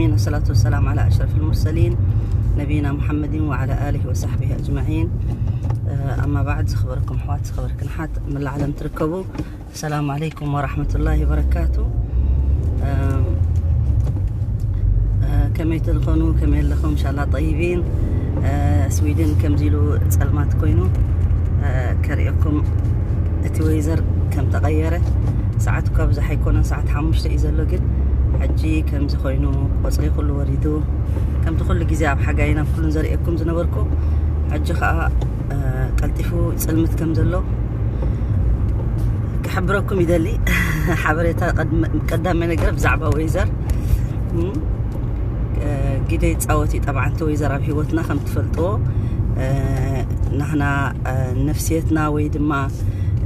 الصلاة والسلام على أشرف المرسلين نبينا محمد وعلى آله وصحبه أجمعين. أما بعد، ዝኸበርኩም ኣሕዋት፣ ዝኸበርክን ኣሓት፣ መላእ ዓለም ትርከቡ፣ ሰላም ዓለይኩም ወራሕመቱላሂ ወበረካቱ። ከመይ ትኾኑ? ከመይ ኣለኹም? እንሻላ ጠይቢን። ስዊድን ከምዚ ኢሉ ጸልማት ኮይኑ ከርእየኩም፣ እቲ ወይዘር ከም ተቐየረ። ሰዓት እኳ ብዙሕ ኣይኮነን፣ ሰዓት ሓሙሽተ እዩ ዘሎ፣ ግን ሕጂ ከምዚ ኮይኑ ቆጽሊ ኩሉ ወሪዱ፣ ከምቲ ኩሉ ግዜ ኣብ ሓጋይን ኣብ ኩሉን ዘርእየኩም ዝነበርኩ፣ ሕጂ ኸኣ ቀልጢፉ ይጸልምት ከም ዘሎ ክሕብረኩም ይደሊ። ሓበሬታ ቀዳማይ ነገር ብዛዕባ ወይዘር ግደ ይፃወት እዩ። ጠብዓ፣ እቲ ወይዘር ኣብ ሂወትና ከም ትፈልጥዎ፣ ናህና ነፍስየትና ወይ ድማ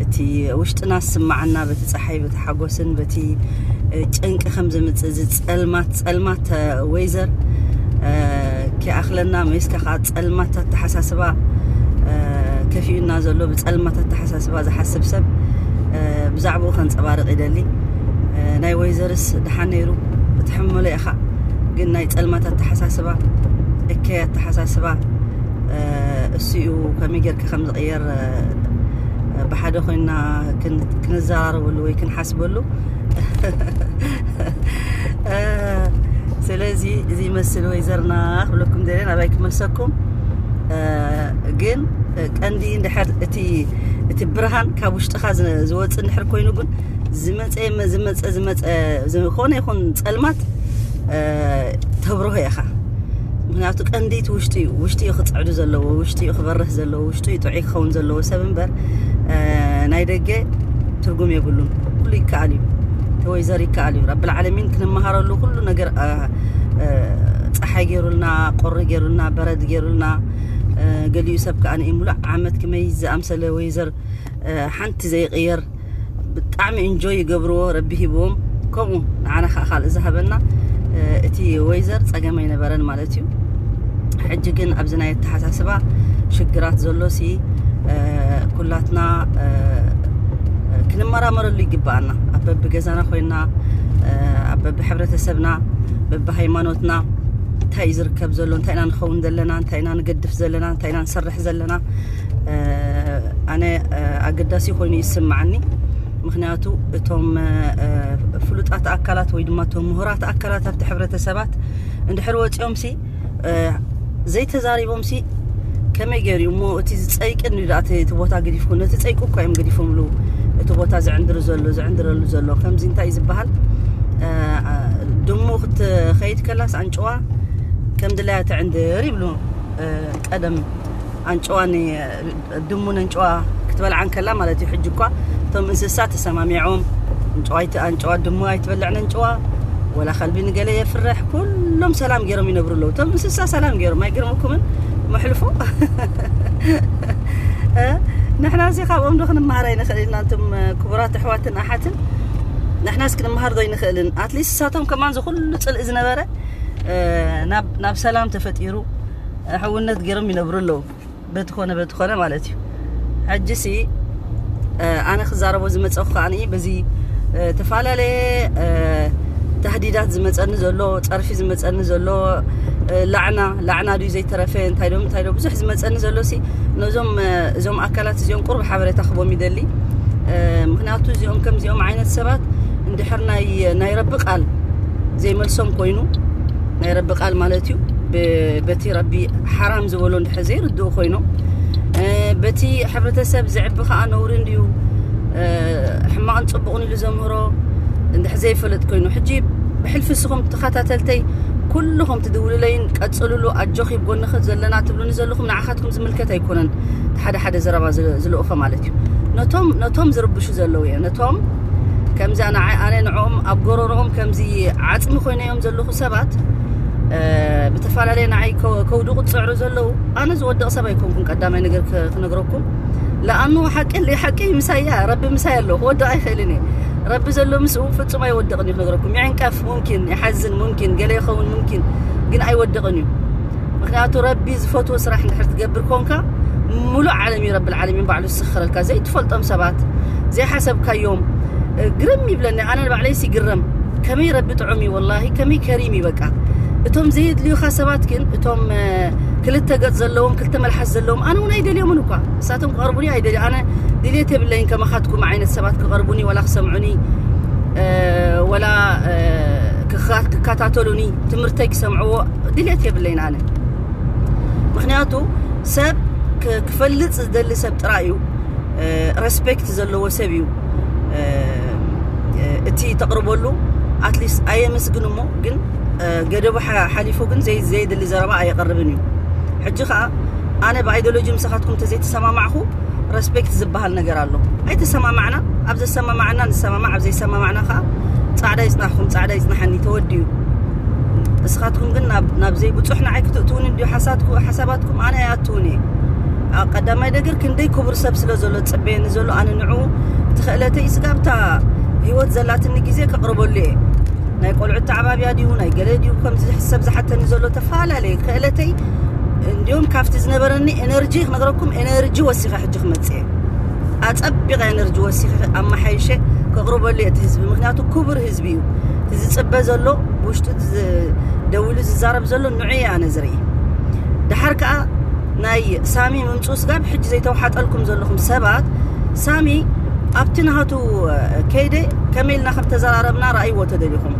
እቲ ውሽጥና ዝስማዓና በቲ ፀሓይ፣ በቲ ሓጎስን በቲ ጨንቂ ከም ዝምፅእ ዝፀልማት ፀልማት ወይዘር ከይኣኽለና፣ መይስካ ከዓ ፀልማት ኣተሓሳስባ ከፊኡና ዘሎ፣ ብፀልማት ኣተሓሳስባ ዝሓስብ ሰብ ብዛዕባኡ ከንፀባርቕ ይደሊ። ናይ ወይዘርስ ደሓን ነይሩ፣ ክትሕመሎ ኢኻ። ግን ናይ ፀልማት ኣተሓሳስባ፣ እከይ ኣተሓሳስባ እሱ እዩ። ከመይ ጌርካ ከም ዝቕየር ብሓደ ኮይና ክንዘራረበሉ ወይ ክንሓስበሉ። ስለዚ እዚ ይመስል ወይዘርና ክብለኩም ደልየ፣ ናባይ ክመልሰኩም። ግን ቀንዲ እንድሕር እቲ እቲ ብርሃን ካብ ውሽጥኻ ዝወፅእ እንድሕር ኮይኑ፣ ግን ዝመፀ ዝመፀ ዝመፀ ዝኾነ ይኹን ፀልማት ተብርሆ ኢኻ። ምክንያቱ ቀንዲ እቲ ውሽጢ እዩ። ውሽጢ እዩ ክፅዕዱ ዘለዎ፣ ውሽጢ እዩ ክበርህ ዘለዎ፣ ውሽጢ እዩ ጥዑይ ክኸውን ዘለዎ ሰብ እምበር፣ ናይ ደገ ትርጉም የብሉን። ኩሉ ይከኣል እዩ። ተወይዘር ይከኣል እዩ። ረብል ዓለሚን ክንመሃረሉ ኩሉ ነገር፣ ፀሓይ ገይሩልና፣ ቁሪ ገይሩልና፣ በረድ ገይሩልና፣ ገሊኡ ሰብ ከዓ ንኢ ሙሉእ ዓመት ክመይ ዝኣምሰለ ወይዘር ሓንቲ ዘይቕየር ብጣዕሚ እንጆይ ይገብርዎ፣ ረቢ ሂብዎም። ከምኡ ንዓና ከዓ ካልእ ዝሃበና እቲ ወይዘር ፀገም ኣይነበረን ማለት እዩ። ሕጂ ግን ኣብዚ ናይ ኣተሓሳስባ ሽግራት ዘሎ ሲ ኩላትና ክንመራመረሉ ይግባኣና። ኣብ በቢ ገዛና ኮይና፣ ኣብ በቢ ሕብረተሰብና፣ በቢ ሃይማኖትና እንታይ እዩ ዝርከብ ዘሎ፣ እንታይ ኢና ንኸውን ዘለና፣ እንታይ ኢና ንገድፍ ዘለና፣ እንታይ ኢና ንሰርሕ ዘለና፣ ኣነ ኣገዳሲ ኮይኑ ይስምዓኒ። ምክንያቱ እቶም ፍሉጣት ኣካላት ወይ ድማ እቶም ምሁራት ኣካላት ኣብቲ ሕብረተሰባት እንድሕር ወፂኦም ሲ ዘይተዛሪቦም ሲ ከመይ ገይሩ እሞ እቲ ዝፀይቅን እዩ ደኣ እቲ ቦታ ገዲፍኩ፣ ነቲ ፀይቁ እኳ እዮም ገዲፎምሉ። እቲ ቦታ ዝዕንድሩ ዘሎ ዝዕንድረሉ ዘሎ ከምዚ እንታይ እዩ ዝበሃል? ድሙ ክትኸይድ ከላስ ኣንጭዋ ከም ድላያ ትዕንድር ይብሉ። ቀደም ኣንጭዋ ድሙ ነንጭዋ ክትበልዓ እንከላ ማለት እዩ። ሕጂ እኳ እቶም እንስሳ ተሰማሚዖም፣ ኣንጭዋ ድሙ ኣይትበልዕ ነንጭዋ፣ ወላ ከልቢ ንገለ የፍርሕ፣ ኩሎም ሰላም ገይሮም ይነብሩ ኣለዉ። እቶም እንስሳ ሰላም ገይሮም ኣይገርመኩምን? መሕልፎ ንሕና ሲ ካብኦም ዶ ክንመሃር ኣይንኽእል ኢና? እንቶም ክቡራት ኣሕዋትን ኣሓትን ንሕናስ ክንመሃር ዶ ኣይንኽእልን? ኣትሊስት እሳቶም ከማን ዝኩሉ ፅልኢ ዝነበረ ናብ ሰላም ተፈጢሩ ሕውነት ገይሮም ይነብሩ ኣለዉ። በትኾነ በትኾነ ማለት እዩ። ሕጂ ሲ ኣነ ክዛረቦ ዝመፀኹ ከዓኒ በዚ ተፈላለየ ተህዲዳት ዝመፀኒ ዘሎ፣ ፀርፊ ዝመፀኒ ዘሎ፣ ላዕና ላዕና ድዩ ዘይተረፈ፣ እንታይ ዶ እንታይ ዶ ብዙሕ ዝመፀኒ ዘሎ ሲ ነዞም እዞም ኣካላት እዚኦም ቁርብ ሓበሬታ ክቦም ይደሊ። ምክንያቱ እዚኦም ከምዚኦም ዓይነት ሰባት እንድሕር ናይ ናይ ረቢ ቃል ዘይመልሶም ኮይኑ፣ ናይ ረቢ ቃል ማለት እዩ፣ በቲ ረቢ ሓራም ዝበሎ እንድሕር ዘይርድኡ ኮይኖም፣ በቲ ሕብረተሰብ ዝዕቢ ከዓ ነውሪ እንድዩ፣ ሕማቕን ፅቡቕን ኢሉ ዘምህሮ እንድሕር ዘይፈልጥ ኮይኑ፣ ሕጂ ብሕልፊ ንስኹም ተኸታተልተይ ኩልኹም ትድውልለይን ቀፅልሉ፣ ኣጆኺ ብጎንኺ ዘለና ትብሉኒ ዘለኹም ንዓኻትኩም ዝምልከት ኣይኮነን። ሓደ ሓደ ዘረባ ዝልእኾ ማለት እዩ። ነቶም ነቶም ዝርብሹ ዘለዉ እየ፣ ነቶም ከምዚ ንዓይ ኣነ ንዕኦም ኣብ ጎረሮኦም ከምዚ ዓፅሚ ኮይነዮም ዘለኹ ሰባት ብተፈላለየ ንዓይ ከውድቑ ዝፅዕሩ ዘለዉ፣ ኣነ ዝወድቕ ሰብ ኣይኮንኩን። ቀዳማይ ነገር ክነግረኩም፣ ለኣኑ ሓቂ ሓቂ ምሳያ ረቢ ምሳይ ኣሎ፣ ክወድቕ ኣይኽእልን እየ። ረቢ ዘሎ ምስኡ ፍፁም ኣይወድቕን እዩ። ክነግረኩም፣ ይዕንቀፍ ሙምኪን፣ ይሓዝን ሙምኪን፣ ገለ ይኸውን ሙምኪን፣ ግን ኣይወድቕን እዩ። ምክንያቱ ረቢ ዝፈትዎ ስራሕ እንድሕር ትገብር ኮንካ፣ ሙሉእ ዓለም እዩ ረብል ዓለሚን ባዕሉ ዝስኽረልካ። ዘይትፈልጦም ሰባት፣ ዘይሓሰብካዮም፣ ግርም ይብለኒ ኣነ ንባዕለይ ሲግረም። ከመይ ረቢ ጥዑም እዩ ወላሂ፣ ከመይ ከሪም እዩ በቃ። እቶም ዘየድልዩኻ ሰባት ግን፣ እቶም ክልተ ገጽ ዘለዎም፣ ክልተ መልሓስ ዘለዎም፣ ኣነ እውን ኣይደልዮምን እኳ። እሳቶም ክቐርቡኒ ኣይደልዮ። ኣነ ድሌት የብለይን ከማኻትኩም ዓይነት ሰባት ክቐርቡኒ፣ ወላ ክሰምዑኒ፣ ወላ ክከታተሉኒ፣ ትምህርተይ ክሰምዕዎ ድሌት የብለይን ኣነ። ምክንያቱ ሰብ ክፈልጥ ዝደሊ ሰብ ጥራይ እዩ፣ ሬስፔክት ዘለዎ ሰብ እዩ። እቲ ተቕርበሉ ኣትሊስት ኣየመስግን እሞ ግን ገደቡ ሓሊፉ ግን ዘይ ዘየድሊ ዘረባ ኣየቕርብን እዩ። ሕጂ ኸኣ ኣነ ብኣይዲዮሎጂ ምሳኻትኩም ተዘይተሰማማዕኹ ሬስፔክት ዝበሃል ነገር ኣሎ። ኣይተሰማማዕና፣ ኣብ ዘሰማማዕና ንሰማማዕ፣ ኣብ ዘይሰማማዕና ኸኣ ጻዕዳ ይጽናሕኩም፣ ጻዕዳ ይጽናሓኒ፣ ተወዲኡ። ንስኻትኩም ግን ናብ ዘይብጹሕ ንዓይ ክትእትውኒ እንድዩ ሓሳባትኩም፣ ኣነ ኣይኣትውን እየ። ቀዳማይ ነገር ክንደይ ክቡር ሰብ ስለ ዘሎ ዝጽበየኒ ዘሎ፣ ኣነ ንዕኡ እቲ ክእለተይ ስጋብታ ህይወት ዘላትኒ ግዜ ከቕርበሉ እየ። ናይ ቆልዑ ኣተዓባብያ ድዩ ናይ ገለ ድዩ ከምዚ ሰብ ዝሓተኒ ዘሎ ተፈላለየ ክእለተይ። እንዲሁም ካብቲ ዝነበረኒ ኤነርጂ ክነግረኩም፣ ኤነርጂ ወሲኸ ሕጂ ክመጽእ እየ። ኣጸቢቐ ኤነርጂ ወሲኸ ኣመሓይሸ ከቕርበሉ እየ እቲ ህዝቢ። ምክንያቱ ክቡር ህዝቢ እዩ። እቲ ዝጽበ ዘሎ፣ ብውሽጡ ደዊሉ ዝዛረብ ዘሎ ንዑ እየ ኣነ ዝርኢ። ደሓር ከኣ ናይ ሳሚ ምምፅኡ ስጋብ ሕጂ ዘይተውሓጠልኩም ዘለኹም ሰባት፣ ሳሚ ኣብቲ ናሃቱ ከይደ ከመይ ኢልና ከም ተዘራረብና ረኣይዎ ተደሊኹም።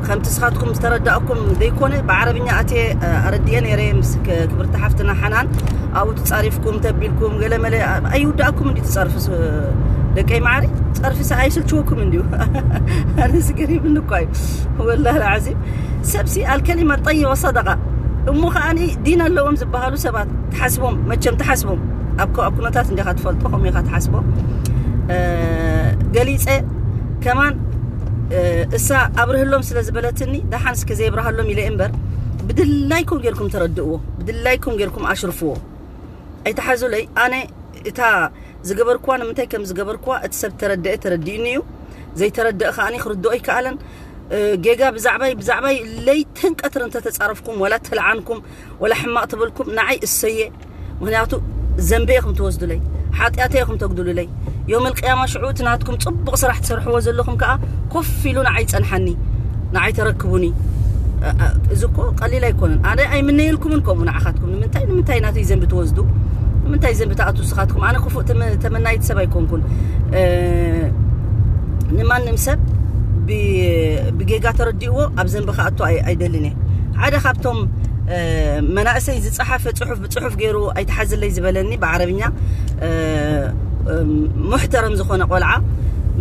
ከምቲ ስኻትኩም ዝተረዳእኩም ዘይኮነ ብዓረብኛ ኣትየ ኣረድየ ነይረ ምስ ክብርቲ ሓፍትና ሓናን ኣብኡ ትጻሪፍኩም ተቢልኩም ገለ መለ ኣይውዳእኩም እንዲ ትጸርፍስ ደቀይ ማዕሪ ጸርፍስ ኣይስልችወኩም እንዲዩ። ኣነስ ገሪብኒ እኳ እዩ ወላሂ ዓዚም። ሰብሲ ኣልከሊማ ጠይበ ሰደቃ እሞ ከኣኒ ዲን ኣለዎም ዝበሃሉ ሰባት ትሓስቦም መቸም ትሓስቦም ኣብ ኩነታት እንዲኻ ትፈልጦ ከምኡ ኢኻ ትሓስቦ። ገሊፀ ከማን እሳ ኣብርህሎም ስለ ዝበለትኒ ደሓን እስኪ ዘየብርሃሎም ኢለ እምበር ብድላይኩም ጌርኩም ተረድእዎ፣ ብድላይኩም ጌርኩም ኣሽርፍዎ። ኣይተሓዙለይ። ኣነ እታ ዝገበርኩዋ ንምንታይ ከም ዝገበርኩዋ እቲ ሰብ ተረደአ ተረዲእኒ እዩ። ዘይተረደአ ከኣኒ ክርድኦ ይከኣለን። ጌጋ ብዛዕባይ ብዛዕባይ ለይትን ቀትርን እንተተጻረፍኩም ወላ ተልዓንኩም ወላ ሕማቕ ተበልኩም ንዓይ እሰየ። ምክንያቱ ዘንበ ኢኹም ትወስዱለይ፣ ሓጢኣተ ኢኹም ተጉድሉለይ። ዮም ኣልቅያማ ሽዑ እቲ ናትኩም ጽቡቕ ስራሕ ትሰርሕዎ ዘለኹም ከኣ ኮፍ ኢሉ ንዓይ ጸንሓኒ፣ ንዓይ ተረክቡኒ። እዚ እኮ ቀሊል ኣይኮነን። ኣነ ኣይምነየልኩምን ከምኡ ንዓኻትኩም። ንምንታይ ንምንታይ ናተይ ዘንቢ ትወስዱ? ንምንታይ ዘንቢ ትኣትዉ ንስኻትኩም? ኣነ ክፉእ ተመናይት ሰብ ኣይኮንኩን። ንማንም ሰብ ብጌጋ ተረዲእዎ ኣብ ዘንቢ ክኣቱ ኣይደልን እየ። ሓደ ካብቶም መናእሰይ ዝጸሓፈ ጽሑፍ ብጽሑፍ ገይሩ ኣይትሓዝለይ ዝበለኒ ብዓረብኛ ሙሕተረም ዝኾነ ቆልዓ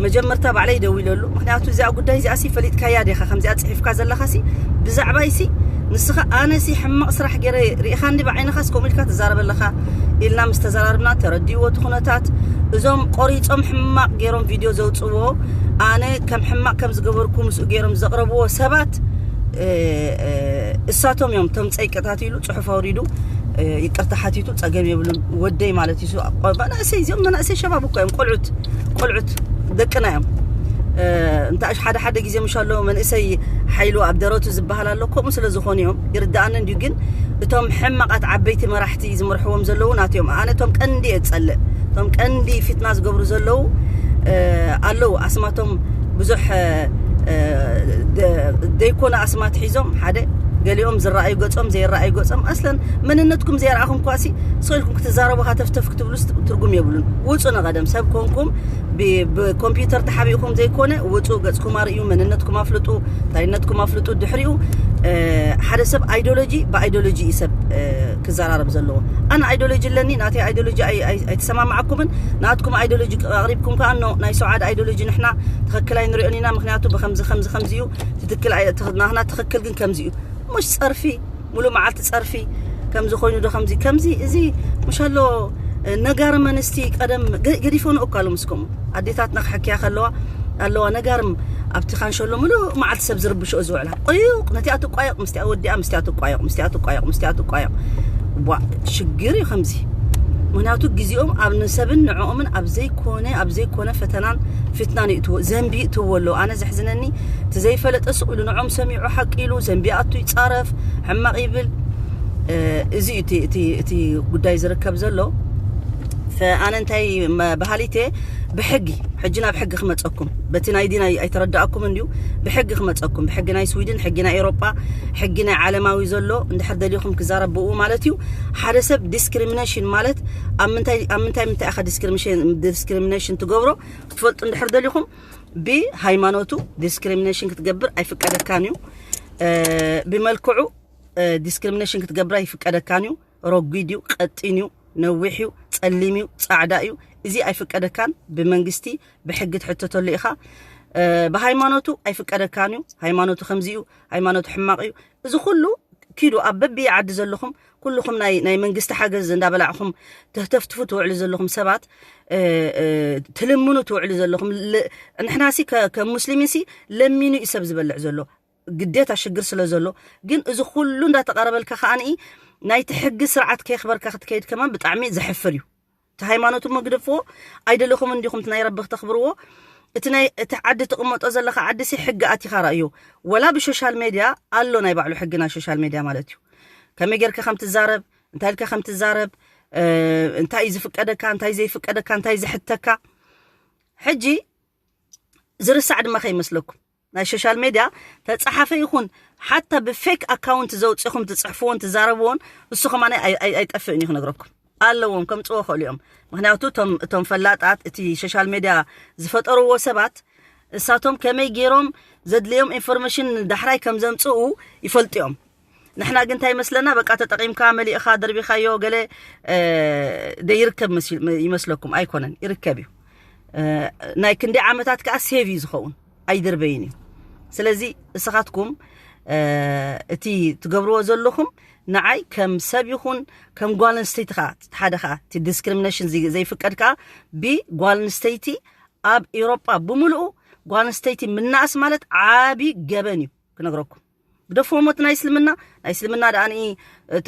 መጀመርታ ባዕለይ ደዊለሉ። ምክንያቱ እዚኣ ጉዳይ እዚኣ ሲ ፈሊጥካያ ዲኻ ከምዚኣ ጽሒፍካ ዘለኻ ሲ ብዛዕባይ ሲ ንስኻ ኣነ ሲ ሕማቕ ስራሕ ገይረ ሪኢኻኒ ብዓይንኻ ስ ከምኡ ኢልካ ትዛረበ ኣለኻ ኢልና ምስ ተዘራርብና ተረዲእዎ እቲ ኩነታት። እዞም ቆሪጾም ሕማቕ ገይሮም ቪድዮ ዘውጽዎ ኣነ ከም ሕማቕ ከም ዝገበርኩ ምስኡ ገይሮም ዘቕረብዎ ሰባት እሳቶም እዮም ቶም ጸይቅታት ኢሉ ጽሑፍ ኣውሪዱ ይቅርታ ሓቲቱ ጸገም የብሉን ወደይ ማለት እዩ። መናእሰይ እዚኦም መናእሰይ ሸባብ እኮ እዮም ቆልዑት ቆልዑት ደቅና እዮም። እንታ ሓደ ሓደ ግዜ ምሽ ኣሎ መንእሰይ ሓይሉ ኣብ ደረቱ ዝበሃል ኣሎ ከምኡ ስለ ዝኾኑ እዮም ይርዳኣኒ እንዲዩ። ግን እቶም ሕማቓት ዓበይቲ መራሕቲ ዝመርሕዎም ዘለዉ ናትዮም ኣነ እቶም ቀንዲ እየ ዝጸልእ። እቶም ቀንዲ ፊትና ዝገብሩ ዘለዉ ኣለዉ ኣስማቶም ብዙሕ ዘይኮነ ኣስማት ሒዞም ሓደ ገሊኦም ዝረኣዩ ገጾም ዘይረኣዩ ገጾም ኣስለን መንነትኩም ዘይረኣኹም ኳሲ ስቕ ኢልኩም ክትዛረቡ ሃተፍተፍ ክትብሉ ትርጉም የብሉን። ውጹ ነቐደም ሰብ ኮንኩም ብኮምፒውተር ተሓቢእኩም ዘይኮነ ውጹ ገጽኩም ኣርእዩ መንነትኩም ኣፍልጡ ታይነትኩም ኣፍልጡ። ድሕሪኡ ሓደ ሰብ ኣይዲዮሎጂ ብኣይዲዮሎጂ እዩ ሰብ ክዘራረብ ዘለዎ። ኣነ ኣይዲዮሎጂ ኣለኒ ናተይ ኣይዲዮሎጂ ኣይተሰማማዓኩምን ናትኩም ኣይዲዮሎጂ ኣቕሪብኩም ከኣ ኖ ናይ ሰውዓድ ኣይዲዮሎጂ ንሕና ትኽክል ኣይንሪኦን ኢና። ምክንያቱ ብከምዚ ከምዚ ከምዚ እዩ ትትክል ናትና ትኽክል ግን ከምዚ እዩ። ሙሽ ጸርፊ ሙሉ መዓልቲ ጸርፊ ከምዚ ኮይኑ ዶ ከምዚ ከምዚ እዚ ሙሽ ኣሎ ነጋሪ መንስቲ ቀደም ገዲፎ ንእኳ ኣሎ ምስከሙ ኣዴታትና ክሕክያ ከለዋ ኣለዋ ነጋርም ኣብቲ ካንሸሎ ሙሉ መዓልቲ ሰብ ዝርብሽኦ ዝውዕላ ቆዩቕ ነቲኣ ትቋየቕ ምስቲኣ ወዲኣ ምስቲኣ ትቋየቕ ምስቲኣ ትቋየቕ ምስቲኣ ትቋየቕ ቧ ሽግር እዩ ከምዚ። ምክንያቱ ግዜኦም ኣብ ንሰብን ንዕኦምን ኣብ ዘይኮነ ኣብ ዘይኮነ ፈተናን ፊትናን ይእትዎ ዘንቢ ይእትዎ ኣለዉ። ኣነ ዘሕዝነኒ እቲ ዘይፈለጠ ስቕ ኢሉ ንዖም ሰሚዑ ሓቂ ኢሉ ዘንቢ ኣቱ ይጻረፍ ሕማቕ ይብል። እዚ እዩ እቲ ጉዳይ ዝርከብ ዘሎ። ኣነ እንታይ ባህሊቴ፣ ብሕጊ፣ ሕጂ ናብ ሕጊ ክመፀኩም፣ በቲ ናይ ዲን ኣይተረዳእኩም እንዲዩ። ብሕጊ ክመፀኩም፣ ብሕጊ ናይ ስዊድን፣ ሕጊ ናይ ኤሮጳ፣ ሕጊ ናይ ዓለማዊ ዘሎ እንድሕር ደሊኹም ክዛረብ ብኡ ማለት እዩ። ሓደ ሰብ ዲስክሪሚኔሽን ማለት ኣብ ምንታይ ኣብ ምንታይ ምንታይ ኢኻ ዲስክሪሚኔሽን ትገብሮ ክትፈልጡ እንድሕር ደሊኹም፣ ብሃይማኖቱ ዲስክሪሚኔሽን ክትገብር ኣይፍቀደካን እዩ። ብመልክዑ ዲስክሪሚኔሽን ክትገብር ኣይፍቀደካን እዩ። ረጒድ እዩ፣ ቀጢን እዩ፣ ነዊሕ እዩ፣ ጸሊም እዩ፣ ጻዕዳ እዩ፣ እዚ ኣይፍቀደካን። ብመንግስቲ ብሕጊ ትሕተተሉ ኢኻ። ብሃይማኖቱ ኣይፍቀደካን እዩ። ሃይማኖቱ ከምዚ እዩ፣ ሃይማኖቱ ሕማቕ እዩ። እዚ ኩሉ ኪዱ ኣብ በቢ ዓዲ ዘለኹም ኩልኹም ናይ ናይ መንግስቲ ሓገዝ እንዳበላዕኹም ተህተፍትፉ ትውዕሉ ዘለኹም ሰባት፣ ትልምኑ ትውዕሉ ዘለኹም፣ ንሕናሲ ከም ሙስሊምሲ ለሚኑ እዩ ሰብ ዝበልዕ ዘሎ፣ ግዴታ ሽግር ስለ ዘሎ። ግን እዚ ኩሉ እንዳተቐረበልካ ከዓኒ ናይቲ ሕጊ ስርዓት ከየኽበርካ ክትከይድ ከማን ብጣዕሚ ዘሕፍር እዩ። እቲ ሃይማኖት እሞ ግደፍዎ፣ ኣይደለኹም እንዲኹም እቲ ናይ ረቢ ክተኽብርዎ። እቲ ናይ እቲ ዓዲ ትቕመጦ ዘለኻ ዓዲ ሲ ሕጊ ኣቲኻ ራእዮ። ወላ ብሶሻል ሜድያ ኣሎ ናይ ባዕሉ ሕጊ ናይ ሶሻል ሜድያ ማለት እዩ። ከመይ ጌርካ ከም ትዛረብ፣ እንታይ ኢልካ ከም ትዛረብ፣ እንታይ እዩ ዝፍቀደካ፣ እንታይ ዘይፍቀደካ፣ እንታይ ዝሕተካ። ሕጂ ዝርሳዕ ድማ ከይመስለኩም፣ ናይ ሶሻል ሜድያ ተጻሓፈ ይኹን ሓታ ብፌክ ኣካውንት ዘውጽኹም ትጽሕፍዎን ትዛረብዎን እሱ ከማን ኣይጠፍእን እዩ ክነግረኩም። ኣለዎም ከምጽዎ ክእሉ እዮም። ምክንያቱ እቶም እቶም ፈላጣት እቲ ሶሻል ሜድያ ዝፈጠርዎ ሰባት እሳቶም ከመይ ገይሮም ዘድልዮም ኢንፎርሜሽን ዳሕራይ ከም ዘምጽኡ ይፈልጡ እዮም። ንሕና ግን እንታይ ይመስለና፣ በቃ ተጠቒምካ መሊእኻ ደርቢኻዮ ገለ ደይርከብ ይመስለኩም። ኣይኮነን፣ ይርከብ እዩ። ናይ ክንደይ ዓመታት ከዓ ሴቭ እዩ ዝኸውን፣ ኣይድርበይን እዩ። ስለዚ እስኻትኩም እቲ ትገብርዎ ዘለኹም ንዓይ ከም ሰብ ይኹን ከም ጓል ኣንስተይቲ ከዓ ሓደ ከዓ እቲ ዲስክሪሚኔሽን ዘይፍቀድ ከዓ ብጓል ኣንስተይቲ ኣብ ኤውሮጳ ብምልኡ ጓል ኣንስተይቲ ምናእስ ማለት ዓቢ ገበን እዩ ክነግረኩም። ግደፍዎም እቲ ናይ እስልምና፣ ናይ እስልምና ደኣ ንኢ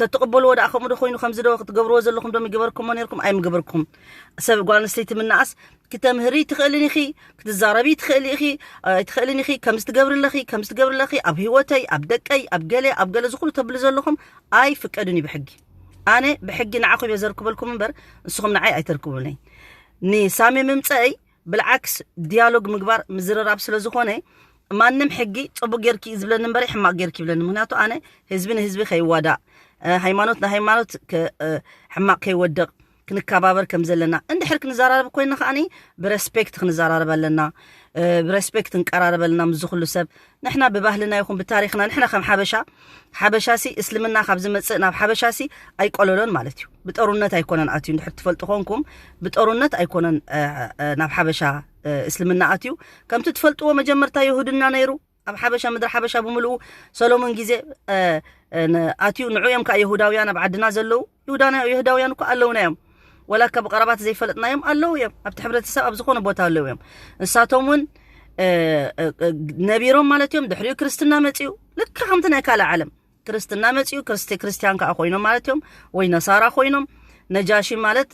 ተትቕበልዎ ደኣ ከምኡ ዶ ኮይኑ ከምዚ ዶ ክትገብርዎ ዘለኹም ዶ ምገበርኩሞ ነርኩም? ኣይምገበርኩም። ሰብ ጓል ኣንስተይቲ ምናእስ ክተምህሪ ትኽእልን ኢኺ፣ ክትዛረቢ ትኽእሊ ኢኺ፣ ኣይትኽእልን ኢኺ፣ ከምዚ ትገብሪ ኣለኺ፣ ከምዚ ትገብሪ ኣለኺ፣ ኣብ ህይወተይ፣ ኣብ ደቀይ፣ ኣብ ገለ፣ ኣብ ገለ ዝኹሉ ተብሉ ዘለኹም ኣይፍቀድን እዩ ብሕጊ። ኣነ ብሕጊ ንዓኹም እየ ዘርክበልኩም እምበር ንስኹም ንዓይ ኣይተርክቡለይ። ንሳሚ ምምፀእይ ብልዓክስ ዲያሎግ ምግባር ምዝርራብ ስለ ዝኾነ ማንም ሕጊ ጽቡቅ ጌርኪ እዩ ዝብለኒ እምበር ሕማቅ ጌርኪ ይብለኒ። ምክንያቱ ኣነ ህዝቢ ንህዝቢ ከይዋዳእ፣ ሃይማኖት ንሃይማኖት ሕማቅ ከይወድቅ ክንከባበር ከም ዘለና እንድሕር ክንዘራረብ ኮይና ከዓኒ ብረስፔክት ክንዘራረብ ኣለና። ብረስፔክት ንቀራረብ ኣለና ምስ ዝኹሉ ሰብ። ንሕና ብባህልና ይኹን ብታሪኽና ንሕና ከም ሓበሻ፣ ሓበሻሲ እስልምና ካብ ዝመጽእ ናብ ሓበሻሲ ኣይቆለሎን ማለት እዩ። ብጠሩነት ኣይኮነን ኣትዩ፣ እንድሕር ትፈልጡ ኮንኩም ብጠሩነት ኣይኮነን ናብ ሓበሻ እስልምና ኣትዩ። ከምቲ ትፈልጥዎ መጀመርታ የሁድና ነይሩ ኣብ ሓበሻ፣ ምድሪ ሓበሻ ብምልኡ ሰሎሞን ግዜ ኣትዩ። ንዑ እዮም ከዓ የሁዳውያን ኣብ ዓድና ዘለዉ። ይሁዳውያን እኮ ኣለውና እዮም። ወላ ካብ ቀረባት ዘይፈለጥናዮም ኣለዉ እዮም። ኣብቲ ሕብረተሰብ ኣብ ዝኾነ ቦታ ኣለዉ እዮም። ንሳቶም እውን ነቢሮም ማለት እዮም። ድሕሪኡ ክርስትና መፅኡ። ልክ ከምቲ ናይ ካልእ ዓለም ክርስትና መፅኡ፣ ክርስቲ-፣ ክርስቲያን ከዓ ኮይኖም ማለት እዮም። ወይ ነሳራ ኮይኖም። ነጃሺ ማለት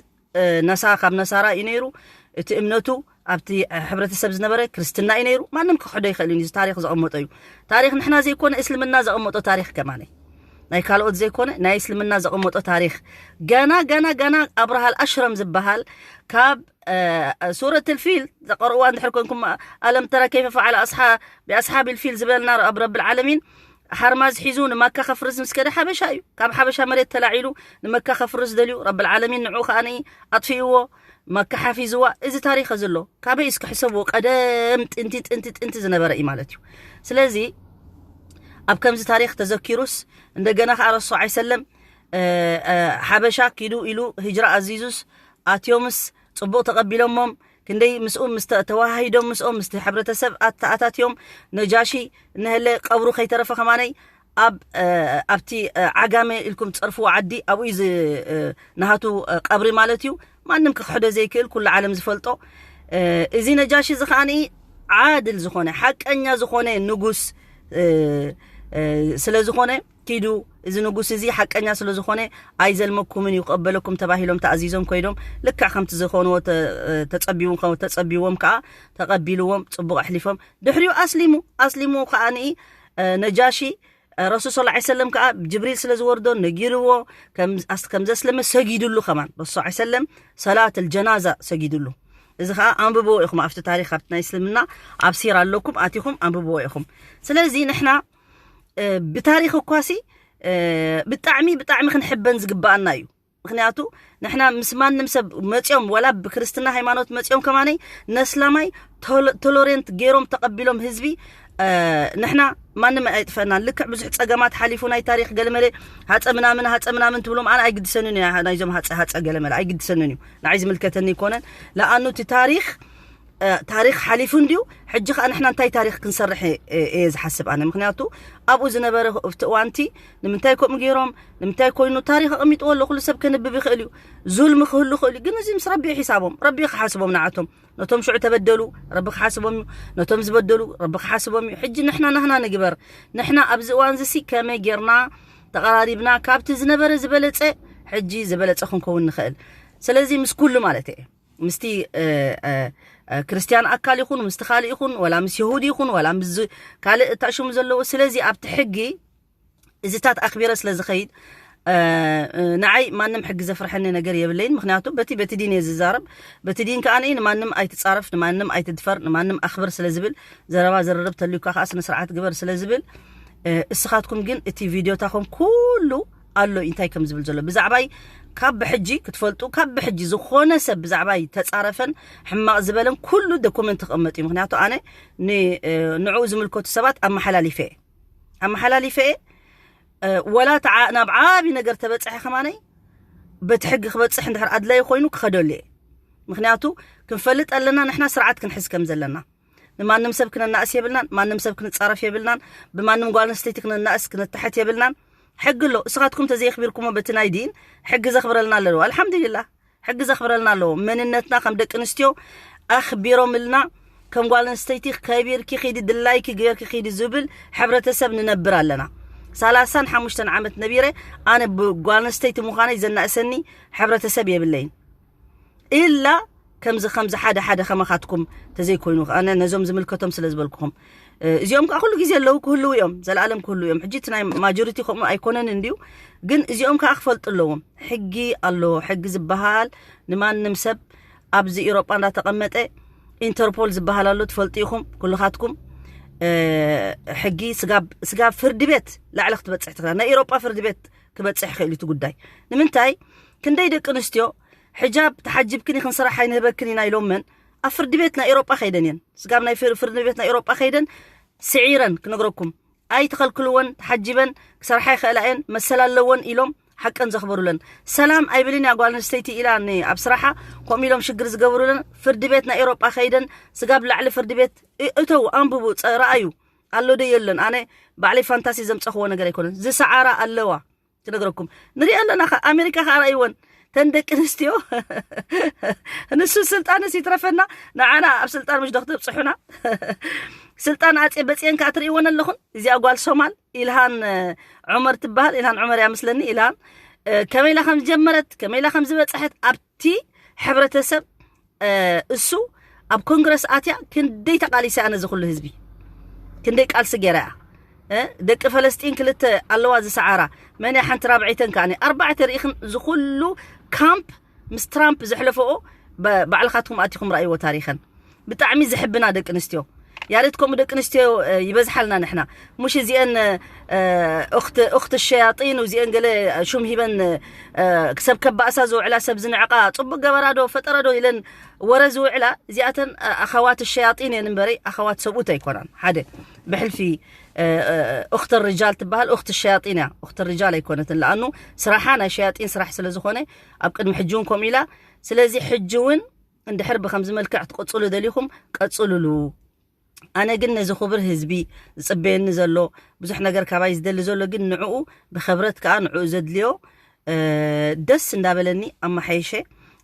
ነሳ-፣ ካብ ነሳራ እዩ ነይሩ። እቲ እምነቱ ኣብቲ ሕብረተሰብ ዝነበረ ክርስትና እዩ ነይሩ። ማንም ክሕዶ ይኽእል እዩ። እዚ ታሪኽ ዘቐመጦ እዩ። ታሪኽ ንሕና ዘይኮነ እስልምና ዘቐመጦ ታሪኽ ከማን እዩ። ናይ ካልኦት ዘይኮነ ናይ እስልምና ዘቐመጦ ታሪኽ። ገና፣ ገና፣ ገና ኣብርሃል ኣሽረም ዝበሃል ካብ ሱረት ልፊል ዘቐርእዋ እንድሕር ኮንኩም፣ ኣለም ተረ ከይፈ ፈዓለ ኣስሓ-፣ ቢኣስሓብ ልፊል ዝበልና ኣብ ረብል ዓለሚን ሓርማዝ ሒዙ ንመካ ከፍርስ ምስ ከደ ሓበሻ እዩ። ካብ ሓበሻ መሬት ተላዒሉ ንመካ ከፍርስ ደልዩ ረብል ዓለሚን ንዑ ከኣ ኣጥፊእዎ፣ መካ ሓፊዝዋ። እዚ ታሪኽ ዘሎ ካበይ እስኪ ሕሰብዎ፣ ቀደም ጥንቲ ጥንቲ ጥንቲ ዝነበረ እዩ ማለት እዩ። ስለዚ ኣብ ከምዚ ታሪኽ ተዘኪሩስ እንደገና ከኣ ረሱ ኣይሰለም ሓበሻ ኪዱ ኢሉ ህጅራ ኣዚዙስ ኣትዮምስ ጽቡቕ ተቐቢሎሞም ክንደይ ምስኡ ምስ ተ-፣ ተዋሃሂዶም ምስኦም ምስቲ ሕብረተሰብ ኣተኣታትዮም ነጃሺ እነሀለ ቀብሩ ከይተረፈ ከማነይ ኣብ ኣብቲ ዓጋመ ኢልኩም ትጸርፍዎ ዓዲ ኣብኡ እዩ ዝ-፣ ናሃቱ ቀብሪ ማለት እዩ። ማንም ክኽሕዶ ዘይክእል ኩሉ ዓለም ዝፈልጦ እዚ ነጃሺ እዚ ከዓኒ ዓድል ዝኾነ ሓቀኛ ዝኾነ ንጉስ ስለ ዝኾነ ኪዱ እዚ ንጉስ እዚ ሓቀኛ ስለ ዝኾነ ኣይዘልመኩምን እዩ ክቕበለኩም ተባሂሎም ተኣዚዞም ኮይዶም ልክዕ ከምቲ ዝኾንዎ ተ-፣ ተጸቢዎም ከ-፣ ተጸቢዎም ከኣ ተቐቢልዎም ጽቡቕ ኣሕሊፎም። ድሕሪኡ ኣስሊሙ፣ ኣስሊሙ ከኣ ንኢ ነጃሺ ረሱል ስለ ላ ሰለም ከዓ ጅብሪል ስለ ዝወርዶ ነጊርዎ፣ ከም ዘስለመ ሰጊድሉ። ከማን ረሱል ላ ሰለም ሰላት ልጀናዛ ሰጊድሉ። እዚ ከዓ ኣንብብዎ ኢኹም፣ ኣብቲ ታሪክ ኣብቲ ናይ እስልምና ኣብ ሲራ ኣለኩም፣ ኣቲኹም ኣንብብዎ ኢኹም። ስለዚ ንሕና ብታሪክ እኳሲ ብጣዕሚ ብጣዕሚ ክንሕበን ዝግባኣና እዩ። ምክንያቱ ንሕና ምስ ማንም ሰብ መፂኦም፣ ወላ ብክርስትና ሃይማኖት መፂኦም ከማነይ ነስላማይ ቶሎሬንት ገይሮም ተቐቢሎም ህዝቢ፣ ንሕና ማንም ኣይጥፈናን። ልክዕ ብዙሕ ፀገማት ሓሊፉ ናይ ታሪክ ገለመለ ሃፀ ምናምን ሃፀ ምናምን ትብሎም ኣነ ኣይግድሰንን እዩ። ናይዞም ሃፀ ሃፀ ገለመለ ኣይግድሰንን እዩ፣ ንዓይ ዝምልከተኒ ይኮነን። ለኣኑ እቲ ታሪክ ታሪክ ሓሊፉ እንድዩ። ሕጂ ከዓ ንሕና እንታይ ታሪክ ክንሰርሕ እየ ዝሓስብ ኣነ። ምክንያቱ ኣብኡ ዝነበረ እቲ እዋንቲ ንምንታይ ከምኡ ገይሮም፣ ንምንታይ ኮይኑ ታሪክ ኣቐሚጥዎ ኣሎ። ኩሉ ሰብ ከንብብ ይኽእል እዩ፣ ዙልሚ ክህሉ ይኽእል እዩ። ግን እዚ ምስ ረቢ ሒሳቦም፣ ረቢ ክሓስቦም ንዓቶም። ነቶም ሽዑ ተበደሉ ረቢ ክሓስቦም እዩ፣ ነቶም ዝበደሉ ረቢ ክሓስቦም እዩ። ሕጂ ንሕና ናህና ንግበር። ንሕና ኣብዚ እዋን ዝሲ ከመይ ጌርና ተቐራሪብና ካብቲ ዝነበረ ዝበለፀ ሕጂ ዝበለፀ ክንከውን ንኽእል። ስለዚ ምስ ኩሉ ማለት እየ ምስቲ ክርስትያን ኣካል ይኹን ምስቲ ካልእ ይኹን ወላ ምስ የሁድ ይኹን ወላ ምስ ካልእ እታሽሙ ዘለዎ። ስለዚ ኣብቲ ሕጊ እዚታት ኣክቢረ ስለ ዝኸይድ ንዓይ ማንም ሕጊ ዘፍርሐኒ ነገር የብለይን። ምክንያቱ በቲ በቲ ዲን እየ ዝዛረብ። በቲ ዲን ከዓ ንማንም ኣይትፃረፍ፣ ንማንም ኣይትድፈር፣ ንማንም ኣክብር ስለ ዝብል፣ ዘረባ ዝርርብ ተልዩካ ከዓ ስነ ስርዓት ግበር ስለ ዝብል፣ እስኻትኩም ግን እቲ ቪድዮታኹም ኩሉ ኣሎ እንታይ ከም ዝብል ዘሎ ብዛዕባይ ካብ ብሕጂ ክትፈልጡ፣ ካብ ብሕጂ ዝኾነ ሰብ ብዛዕባይ ተፃረፈን ሕማቕ ዝበለን ኩሉ ዶኩመንት ክቕመጥ እዩ። ምክንያቱ ኣነ ንዕኡ ዝምልከቱ ሰባት ኣመሓላሊፈ እየ፣ ኣመሓላሊፈ እየ። ወላ ናብ ዓብዪ ነገር ተበፅሐ ከማነይ በቲ ሕጊ ክበፅሕ እንድሕር ኣድላዩ ኮይኑ ክኸደሉ እየ። ምክንያቱ ክንፈልጥ ኣለና ንሕና ስርዓት ክንሕዝ ከም ዘለና። ንማንም ሰብ ክነናእስ የብልናን፣ ማንም ሰብ ክንፃረፍ የብልናን፣ ብማንም ጓል ኣንስተይቲ ክነናእስ ክነታሕት የብልናን። ሕጊ ኣሎ። እስኻትኩም ተዘየኽቢርኩሞ በቲ ናይ ዲን ሕጊ ዘኽብረልና ኣለዎ። ኣልሓምዱሊላህ ሕጊ ዘኽብረልና ኣለዎ። መንነትና ከም ደቂ ኣንስትዮ ኣኽቢሮምልና ከም ጓል ኣንስተይቲ ከቢርኪ ኺዲ ድላይኪ ገይርኪ ኺዲ ዝብል ሕብረተሰብ ንነብር ኣለና። ሰላሳን ሓሙሽተን ዓመት ነቢረ ኣነ ብጓል ኣንስተይቲ ምዃነይ ዘናእሰኒ ሕብረተሰብ የብለይን። ኢላ ከምዚ ከምዚ ሓደ ሓደ ከማኻትኩም ተዘይኮይኑ ኣነ ነዞም ዝምልከቶም ስለ ዝበልኩኹም እዚኦም ከዓ ኩሉ ግዜ ኣለዉ ክህልዉ እዮም፣ ዘለኣለም ክህልዉ እዮም። ሕጂ እቲ ናይ ማጆሪቲ ከምኡ ኣይኮነን እንድዩ፣ ግን እዚኦም ከዓ ክፈልጡ ኣለዎም። ሕጊ ኣሎ። ሕጊ ዝበሃል ንማንም ሰብ ኣብዚ ኢሮጳ እንዳተቐመጠ ኢንተርፖል ዝበሃል ኣሎ ትፈልጡ ኢኹም ኩልኻትኩም። ሕጊ ስጋብ ስጋብ ፍርዲ ቤት ላዕሊ ክትበፅሕ ትኽእል። ናይ ኢሮጳ ፍርዲ ቤት ክበፅሕ ይኽእል እዩ እቲ ጉዳይ። ንምንታይ ክንደይ ደቂ ኣንስትዮ ሕጃብ ተሓጂብክን ኢኽን ስራሕ ኣይንህበክን ኢና ኢሎመን ኣብ ፍርዲ ቤት ናይ ኤሮጳ ከይደን እየን። ስጋብ ናይ ፍርዲ ቤት ናይ ኤሮጳ ከይደን ስዒረን ክነግረኩም ኣይተኸልክልወን፣ ተሓጂበን ክሰርሓ ይኽእላ እየን፣ መሰል ኣለወን ኢሎም ሓቀን ዘኽበሩለን። ሰላም ኣይብልን እያ ጓል ኣንስተይቲ ኢላ ኣብ ስራሓ ከምኡ ኢሎም ሽግር ዝገብሩለን ፍርዲ ቤት ናይ ኤሮጳ ከይደን ስጋብ ላዕሊ ፍርዲ ቤት እተው ኣንብቡ ረኣዩ ኣሎ ዶ የለን። ኣነ ባዕለይ ፋንታሲ ዘምፀኽዎ ነገር ኣይኮነን። ዝሰዓራ ኣለዋ ክነግረኩም ንሪኦ ኣለና። ኣሜሪካ ከዓ ረእይወን ተን ደቂ ኣንስትዮ ንሱ ስልጣንስ ይትረፈና ንዓና ኣብ ስልጣን ምሽ ዶ ክትብፅሑና? ስልጣን ኣፅየ በፅየን ከዓ ትርእይወን ኣለኹን። እዚኣ ጓል ሶማል ኢልሃን ዑመር ትበሃል። ኢልሃን ዑመር እያ ምስለኒ። ኢልሃን ከመይ ኢላ ከም ዝጀመረት ከመይ ኢላ ከም ዝበፅሐት ኣብቲ ሕብረተሰብ እሱ ኣብ ኮንግረስ ኣትያ ክንደይ ተቃሊሰ ኣነ ዝኩሉ ህዝቢ ክንደይ ቃልሲ ገይራ እያ። ደቂ ፈለስጢን ክልተ ኣለዋ ዝሰዓራ መን እያ ሓንቲ ራብዐይተን ከኣ ኣርባዕተ ርኢኽን ዝኩሉ ካምፕ ምስ ትራምፕ ዘሕለፈኦ ባዕልኻትኩም ኣቲኹም ረኣይዎ ታሪኸን። ብጣዕሚ ዝሕብና ደቂ ኣንስትዮ ያሬት ከምኡ ደቂ ኣንስትዮ ይበዝሓልና ንሕና ሙሽ እዚአን እኽት ሸያጢን እዚአን ገለ ሹም ሂበን ክሰብ ከባእሳ ዝውዕላ ሰብ ዝንዕቃ ጽቡቅ ገበራዶ ፈጠረዶ ኢለን ወረ ዝውዕላ እዚኣተን ኣኸዋት ሸያጢን እየን እምበረይ ኣኸዋት ሰብኡት ኣይኮናን። ሓደ ብሕልፊ እኽት ርጃል ትበሃል እኽት ሸያጢን እያ። እኽት ርጃል ኣይኮነትን ለኣኑ ስራሓ ናይ ሸያጢን ስራሕ ስለ ዝኾነ ኣብ ቅድሚ ሕጂ እውን ከምኡ ኢላ። ስለዚ ሕጂ እውን እንድሕር ብከምዚ መልክዕ ክትቅፅሉ ደሊኹም ቀፅሉሉ። ኣነ ግን ነዚ ክቡር ህዝቢ ዝፅበየኒ ዘሎ ብዙሕ ነገር ካባይ ዝደሊ ዘሎ ግን ንዕኡ ብኸብረት ከዓ ንዕኡ ዘድልዮ ደስ እንዳበለኒ ኣመሓየሸ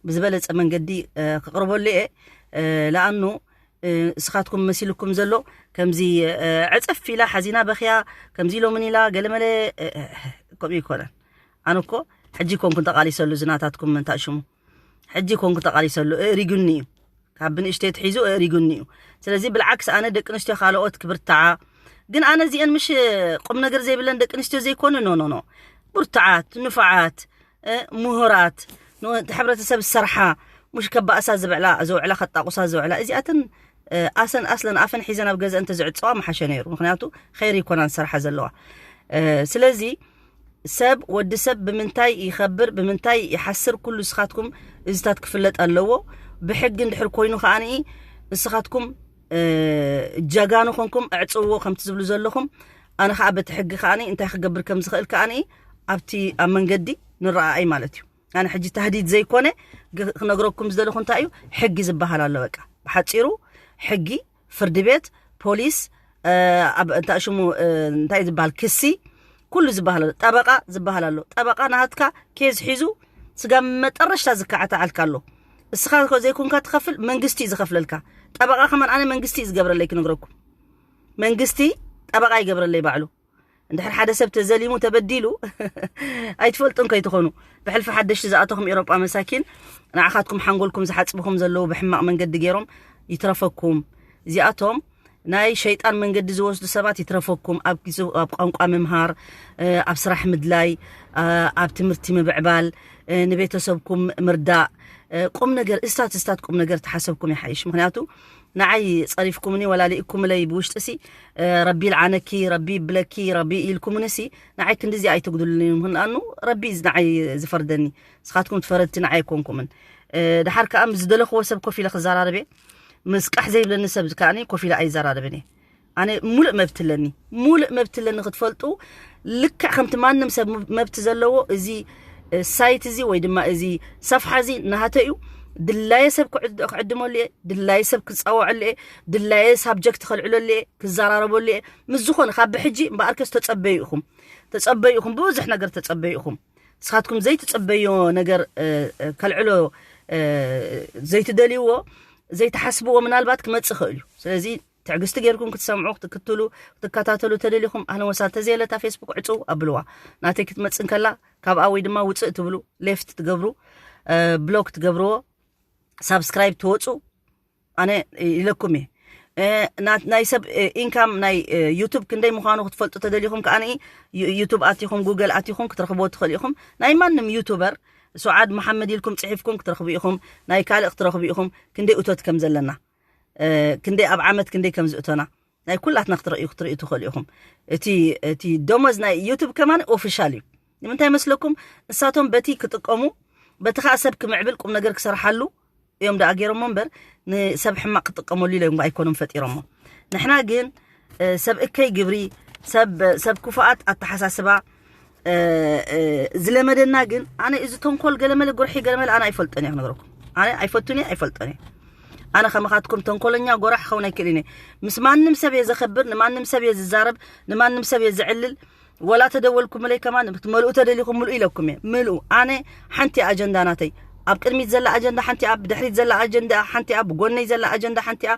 ብዝበለፀ መንገዲ ክቕርበሉ እየ። ለኣኑ እስኻትኩም መሲልኩም ዘሎ ከምዚ ዕፅፍ ኢላ ሓዚና በኽያ ከምዚ ኢሎምን ኢላ ገለመለ ከምኡ ይኮነን። ኣነ እኮ ሕጂ ኮንኩን ተቃሊሰሉ ዝናታትኩም ምንታ ሽሙ ሕጂ ኮንኩ ተቃሊሰሉ እእሪጉኒ እዩ። ካብ ብንእሽተይ ትሒዙ እእሪጉኒ እዩ። ስለዚ ብልዓክስ ኣነ ደቂ ኣንስትዮ ካልኦት ክብርትዓ ግን ኣነ እዚአን ምሽ ቁም ነገር ዘይብለን ደቂ ኣንስትዮ ዘይኮነ ኖ ኖ ኖ ብርቱዓት ንፉዓት፣ ምሁራት፣ ንሕብረተሰብ ዝሰርሓ፣ ምሽ ከባእሳ ዝብዕላ ዝውዕላ ከጣቁሳ ዝውዕላ እዚኣተን ኣሰን ኣስለን ኣፈን ሒዘን ኣብ ገዛ እንተ ዝዕፀዋ መሓሸ ነይሩ። ምክንያቱ ኸይር ይኮናን ዝሰርሓ ዘለዋ። ስለዚ ሰብ ወዲ ሰብ ብምንታይ ይኸብር ብምንታይ ይሓስር ኩሉ ንስኻትኩም እዚታት ክፍለጥ ኣለዎ። ብሕጊ እንድሕር ኮይኑ ከዓኒ ንስኻትኩም ጀጋኑ ኮንኩም ኣዕፅውዎ ከምቲ ዝብሉ ዘለኹም፣ ኣነ ከዓ በቲ ሕጊ ከዓኒ እንታይ ክገብር ከም ዝኽእል ከዓኒ ኣብቲ ኣብ መንገዲ ንረኣኣይ ማለት እዩ። ኣነ ሕጂ ታህዲድ ዘይኮነ ክነግረኩም ዝደለኹ እንታይ እዩ ሕጊ ዝበሃል ኣሎ። በቃ ብሓፂሩ ሕጊ፣ ፍርዲ ቤት፣ ፖሊስ፣ ኣብ እንታይ ሽሙ እንታይ ዝበሃል ክሲ፣ ኩሉ ዝበሃል ኣሎ። ጠበቃ ዝበሃል ኣሎ። ጠበቃ ናሃትካ ኬዝ ሒዙ ስጋ መጠረሽታ ዝካዓተዓልካ ኣሎ። እስኻ ዘይኮንካ ትኸፍል፣ መንግስቲ እዩ ዝኸፍለልካ። ጠበቃ ከማን ኣነ መንግስቲ እዩ ዝገብረለይ ክነግረኩም። መንግስቲ ጠበቃ ይገብረለይ ባዕሉ። እንድሕር ሓደ ሰብ ተዘሊሙ ተበዲሉ ኣይትፈልጡን ከይትኾኑ። ብሕልፊ ሓደሽቲ ዝኣተኹም ኤሮጳ መሳኪን ንዓኻትኩም ሓንጎልኩም ዝሓጽብኹም ዘለዉ ብሕማቕ መንገዲ ገይሮም ይትረፈኩም። እዚኣቶም ናይ ሸይጣን መንገዲ ዝወስዱ ሰባት ይትረፈኩም። ኣብ ጊዜ ኣብ ቋንቋ ምምሃር፣ ኣብ ስራሕ ምድላይ፣ ኣብ ትምህርቲ ምብዕባል፣ ንቤተሰብኩም ምርዳእ፣ ቁም ነገር እስታት እስታት ቁም ነገር ተሓሰብኩም ይሓይሽ። ምክንያቱ ንዓይ ጸሪፍኩምኒ ወላ ልእኩምለይ ብውሽጢ ሲ ረቢ ይልዓነኪ ረቢ ይብለኪ ረቢ ኢልኩምኒ ሲ ንዓይ ክንድዚ ኣይትጉድሉኒ። ምክንያኑ ረቢ ንዓይ ዝፈርደኒ፣ ንስኻትኩም ትፈረድቲ ንዓይ ኣይኮንኩምን። ድሓር ከዓ ምስ ዝደለኽዎ ሰብ ኮፍ ኢለ ክዘራረብ እየ። ምስ ቃሕ ዘይብለኒ ሰብ ከዓኒ ኮፍ ኢለ ኣይዘራረብን እየ። ኣነ ሙሉእ መብት ኣለኒ፣ ሙሉእ መብት ኣለኒ ክትፈልጡ። ልክዕ ከምቲ ማንም ሰብ መብት ዘለዎ እዚ ሳይት እዚ ወይ ድማ እዚ ሰፍሓ እዚ ናሃተ እዩ። ድላየ ሰብ ክዕድመሉ እየ፣ ድላየ ሰብ ክፃወዐሉ እየ፣ ድላየ ሳብጀክት ከልዕለሉ እየ፣ ክዘራረበሉ እየ። ምስ ዝኾነ ካብ ብሕጂ እምበኣርከስ ተፀበዩ ኢኹም፣ ተፀበዩ ኢኹም፣ ብዙሕ ነገር ተፀበዩ ኢኹም። ንስኻትኩም ዘይትፀበዮ ነገር ከልዕሎ ዘይትደልይዎ ዘይትሓስብዎ ምናልባት ክመፅእ ይኽእል እዩ። ስለዚ ትዕግስቲ ጌርኩም ክትሰምዑ ክትክትሉ ክትከታተሉ ተደሊኹም ኣህለን ወሳል። ተዘየለታ ፌስቡክ ዕፅው ኣብልዋ። ናተይ ክትመፅእ እንከላ ካብኣ ወይ ድማ ውፅእ ትብሉ፣ ሌፍት ትገብሩ፣ ብሎክ ትገብርዎ፣ ሳብስክራይብ ትወፁ ኣነ ኢለኩም እየ። ናይ ሰብ ኢንካም ናይ ዩቱብ ክንደይ ምዃኑ ክትፈልጡ ተደሊኹም ከዓ ዩቱብ ኣቲኹም ጉገል ኣቲኹም ክትረኽብዎ ትኽእሉ ኢኹም። ናይ ማንም ዩቱበር ሱዓድ መሓመድ ኢልኩም ፅሒፍኩም ክትረኽቡ ኢኹም። ናይ ካልእ ክትረኽቡ ኢኹም። ክንደይ እቶት ከም ዘለና፣ ክንደይ ኣብ ዓመት ክንደይ ከም ዝእቶና ናይ ኩላትና ክትርእዩ ክትርእዩ ትኽእሉ ኢኹም። እቲ እቲ ደሞዝ ናይ ዩቱብ ከማን ኦፊሻል እዩ። ንምንታይ መስለኩም? ንሳቶም በቲ ክጥቀሙ፣ በቲ ከዓ ሰብ ክምዕብል ቁም ነገር ክሰርሓሉ እዮም ደኣ ገይሮሞ እምበር ንሰብ ሕማቕ ክጥቀመሉ ኢሎም ኣይኮኑም ፈጢሮሞ። ንሕና ግን ሰብ እከይ ግብሪ፣ ሰብ ሰብ ክፉኣት ኣተሓሳስባ ዝለመደና ግን ኣነ እዚ ተንኮል ገለመለ ጉርሒ ገለመለ ኣነ ኣይፈልጦን እየ ክነግረኩም። ኣነ ኣይፈቱን እየ ኣይፈልጦን እየ። ኣነ ከመኻትኩም ተንኮለኛ ጎራሕ ክኸውን ኣይክእልን እየ። ምስ ማንም ሰብ እየ ዘኸብር፣ ንማንም ሰብ እየ ዝዛረብ፣ ንማንም ሰብ እየ ዝዕልል። ወላ ተደወልኩምለይ ከማን ክትመልኡ ተደሊኹም ምልኡ ኢለኩም እየ። ምልኡ። ኣነ ሓንቲ ኣጀንዳ ናተይ፣ ኣብ ቅድሚት ዘላ ኣጀንዳ ሓንቲኣ፣ ብድሕሪት ዘላ ኣጀንዳ ሓንቲኣ፣ ብጎነይ ዘላ ኣጀንዳ ሓንቲኣ።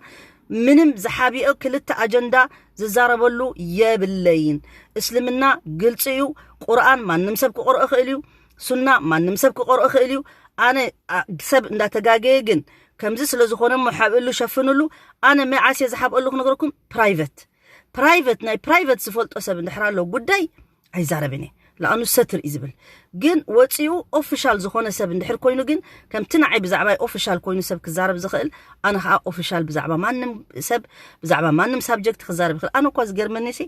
ምንም ዝሓቢኦ ክልተ ኣጀንዳ ዝዛረበሉ የብለይን። እስልምና ግልፂ እዩ። ቁርኣን ማንም ሰብ ክቆርኦ ይኽእል እዩ። ሱና ማንም ሰብ ክቆርኦ ይኽእል እዩ። ኣነ ሰብ እንዳተጋገየ ግን ከምዚ ስለ ዝኾነ እሞ ሓብእሉ ሸፍንሉ። ኣነ መዓስ እየ ዝሓብአሉ ክነግረኩም? ፕራይቨት ፕራይቨት ናይ ፕራይቨት ዝፈልጦ ሰብ እንድሕር ኣሎ ጉዳይ ኣይዛረብን እየ። ለኣኑ ሰትር እዩ ዝብል። ግን ወፂኡ ኦፊሻል ዝኾነ ሰብ እንድሕር ኮይኑ ግን ከምቲ ንዓይ ብዛዕባይ ኦፊሻል ኮይኑ ሰብ ክዛረብ ዝኽእል ኣነ ከዓ ኦፊሻል ብዛዕባ ማንም ሰብ ብዛዕባ ማንም ሳብጀክት ክዛረብ ይኽእል። ኣነ እኳ ዝገርመኒ ሲ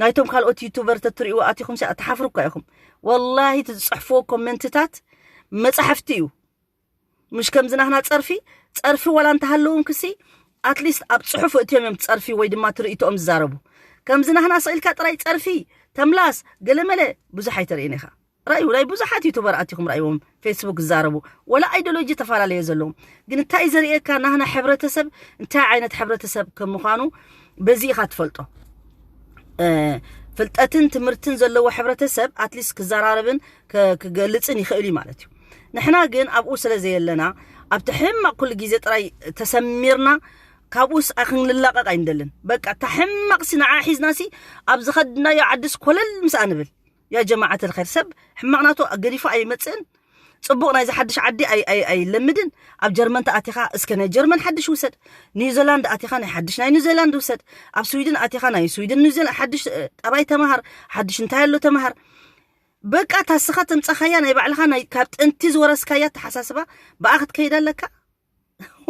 ናይቶም ካልኦት ዩቱበር ተትርእይዎ ኣቲኹም ሲ ኣትሓፍሩ እኳ ኢኹም። ወላሂ እቲ ዝፅሕፍዎ ኮመንትታት መፃሕፍቲ እዩ። ምሽ ከምዚ ናህና ፀርፊ ፀርፊ ዋላ እንተሃለዎም ክሲ ኣትሊስት ኣብ ፅሑፍ እትዮም እዮም ፀርፊ ወይ ድማ ትርኢቶኦም ዝዛረቡ። ከምዚ ናህና ስኢልካ ጥራይ ፀርፊ ተምላስ ገለመለ ብዙሕ ኣይተርእን ኢኻ። ራእዩ ናይ ብዙሓት ዩቱበር ኣቲኹም ራእይዎም ፌስቡክ ዝዛረቡ ወላ ኣይዲዮሎጂ ተፈላለየ ዘለዎም ግን እንታይ ዘርእየካ ናህና ሕብረተሰብ እንታይ ዓይነት ሕብረተሰብ ከም ምዃኑ በዚ ኢኻ ትፈልጦ። ፍልጠትን ትምህርትን ዘለዎ ሕብረተሰብ ኣትሊስት ክዘራረብን ክገልፅን ይኽእል እዩ ማለት እዩ። ንሕና ግን ኣብኡ ስለ ዘየለና ኣብቲ ሕማቕ ኩሉ ግዜ ጥራይ ተሰሚርና ካብኡስ ኣይክንላቐቕ ኣይንደልን። በቃ እታ ሕማቕ ሲ ንዓ ሒዝና ሲ ኣብ ዝኸድናዮ ዓድስ ኮለል ምስኣ ንብል። ያ ጀማዓት ልኸይር ሰብ ሕማቕ ናቱ ገዲፉ ኣይመፅእን። ጽቡቕ ናይዚ ሓድሽ ዓዲ ኣይ ኣይ ኣይለምድን። ኣብ ጀርመን ተኣቲኻ እስከ ናይ ጀርመን ሓድሽ ውሰድ። ኒውዚላንድ ኣቲኻ ናይ ሓድሽ ናይ ኒውዚላንድ ውሰድ። ኣብ ስዊድን ኣቲኻ ናይ ስዊድን ኒውዚላንድ ሓድሽ ጠባይ ተማሃር። ሓድሽ እንታይ ኣሎ ተማሃር። በቃ ታስኻ ተምጻኻያ ናይ ባዕልኻ ናይ ካብ ጥንቲ ዝወረስካያ ተሓሳስባ ብኣ ክትከይድ ኣለካ።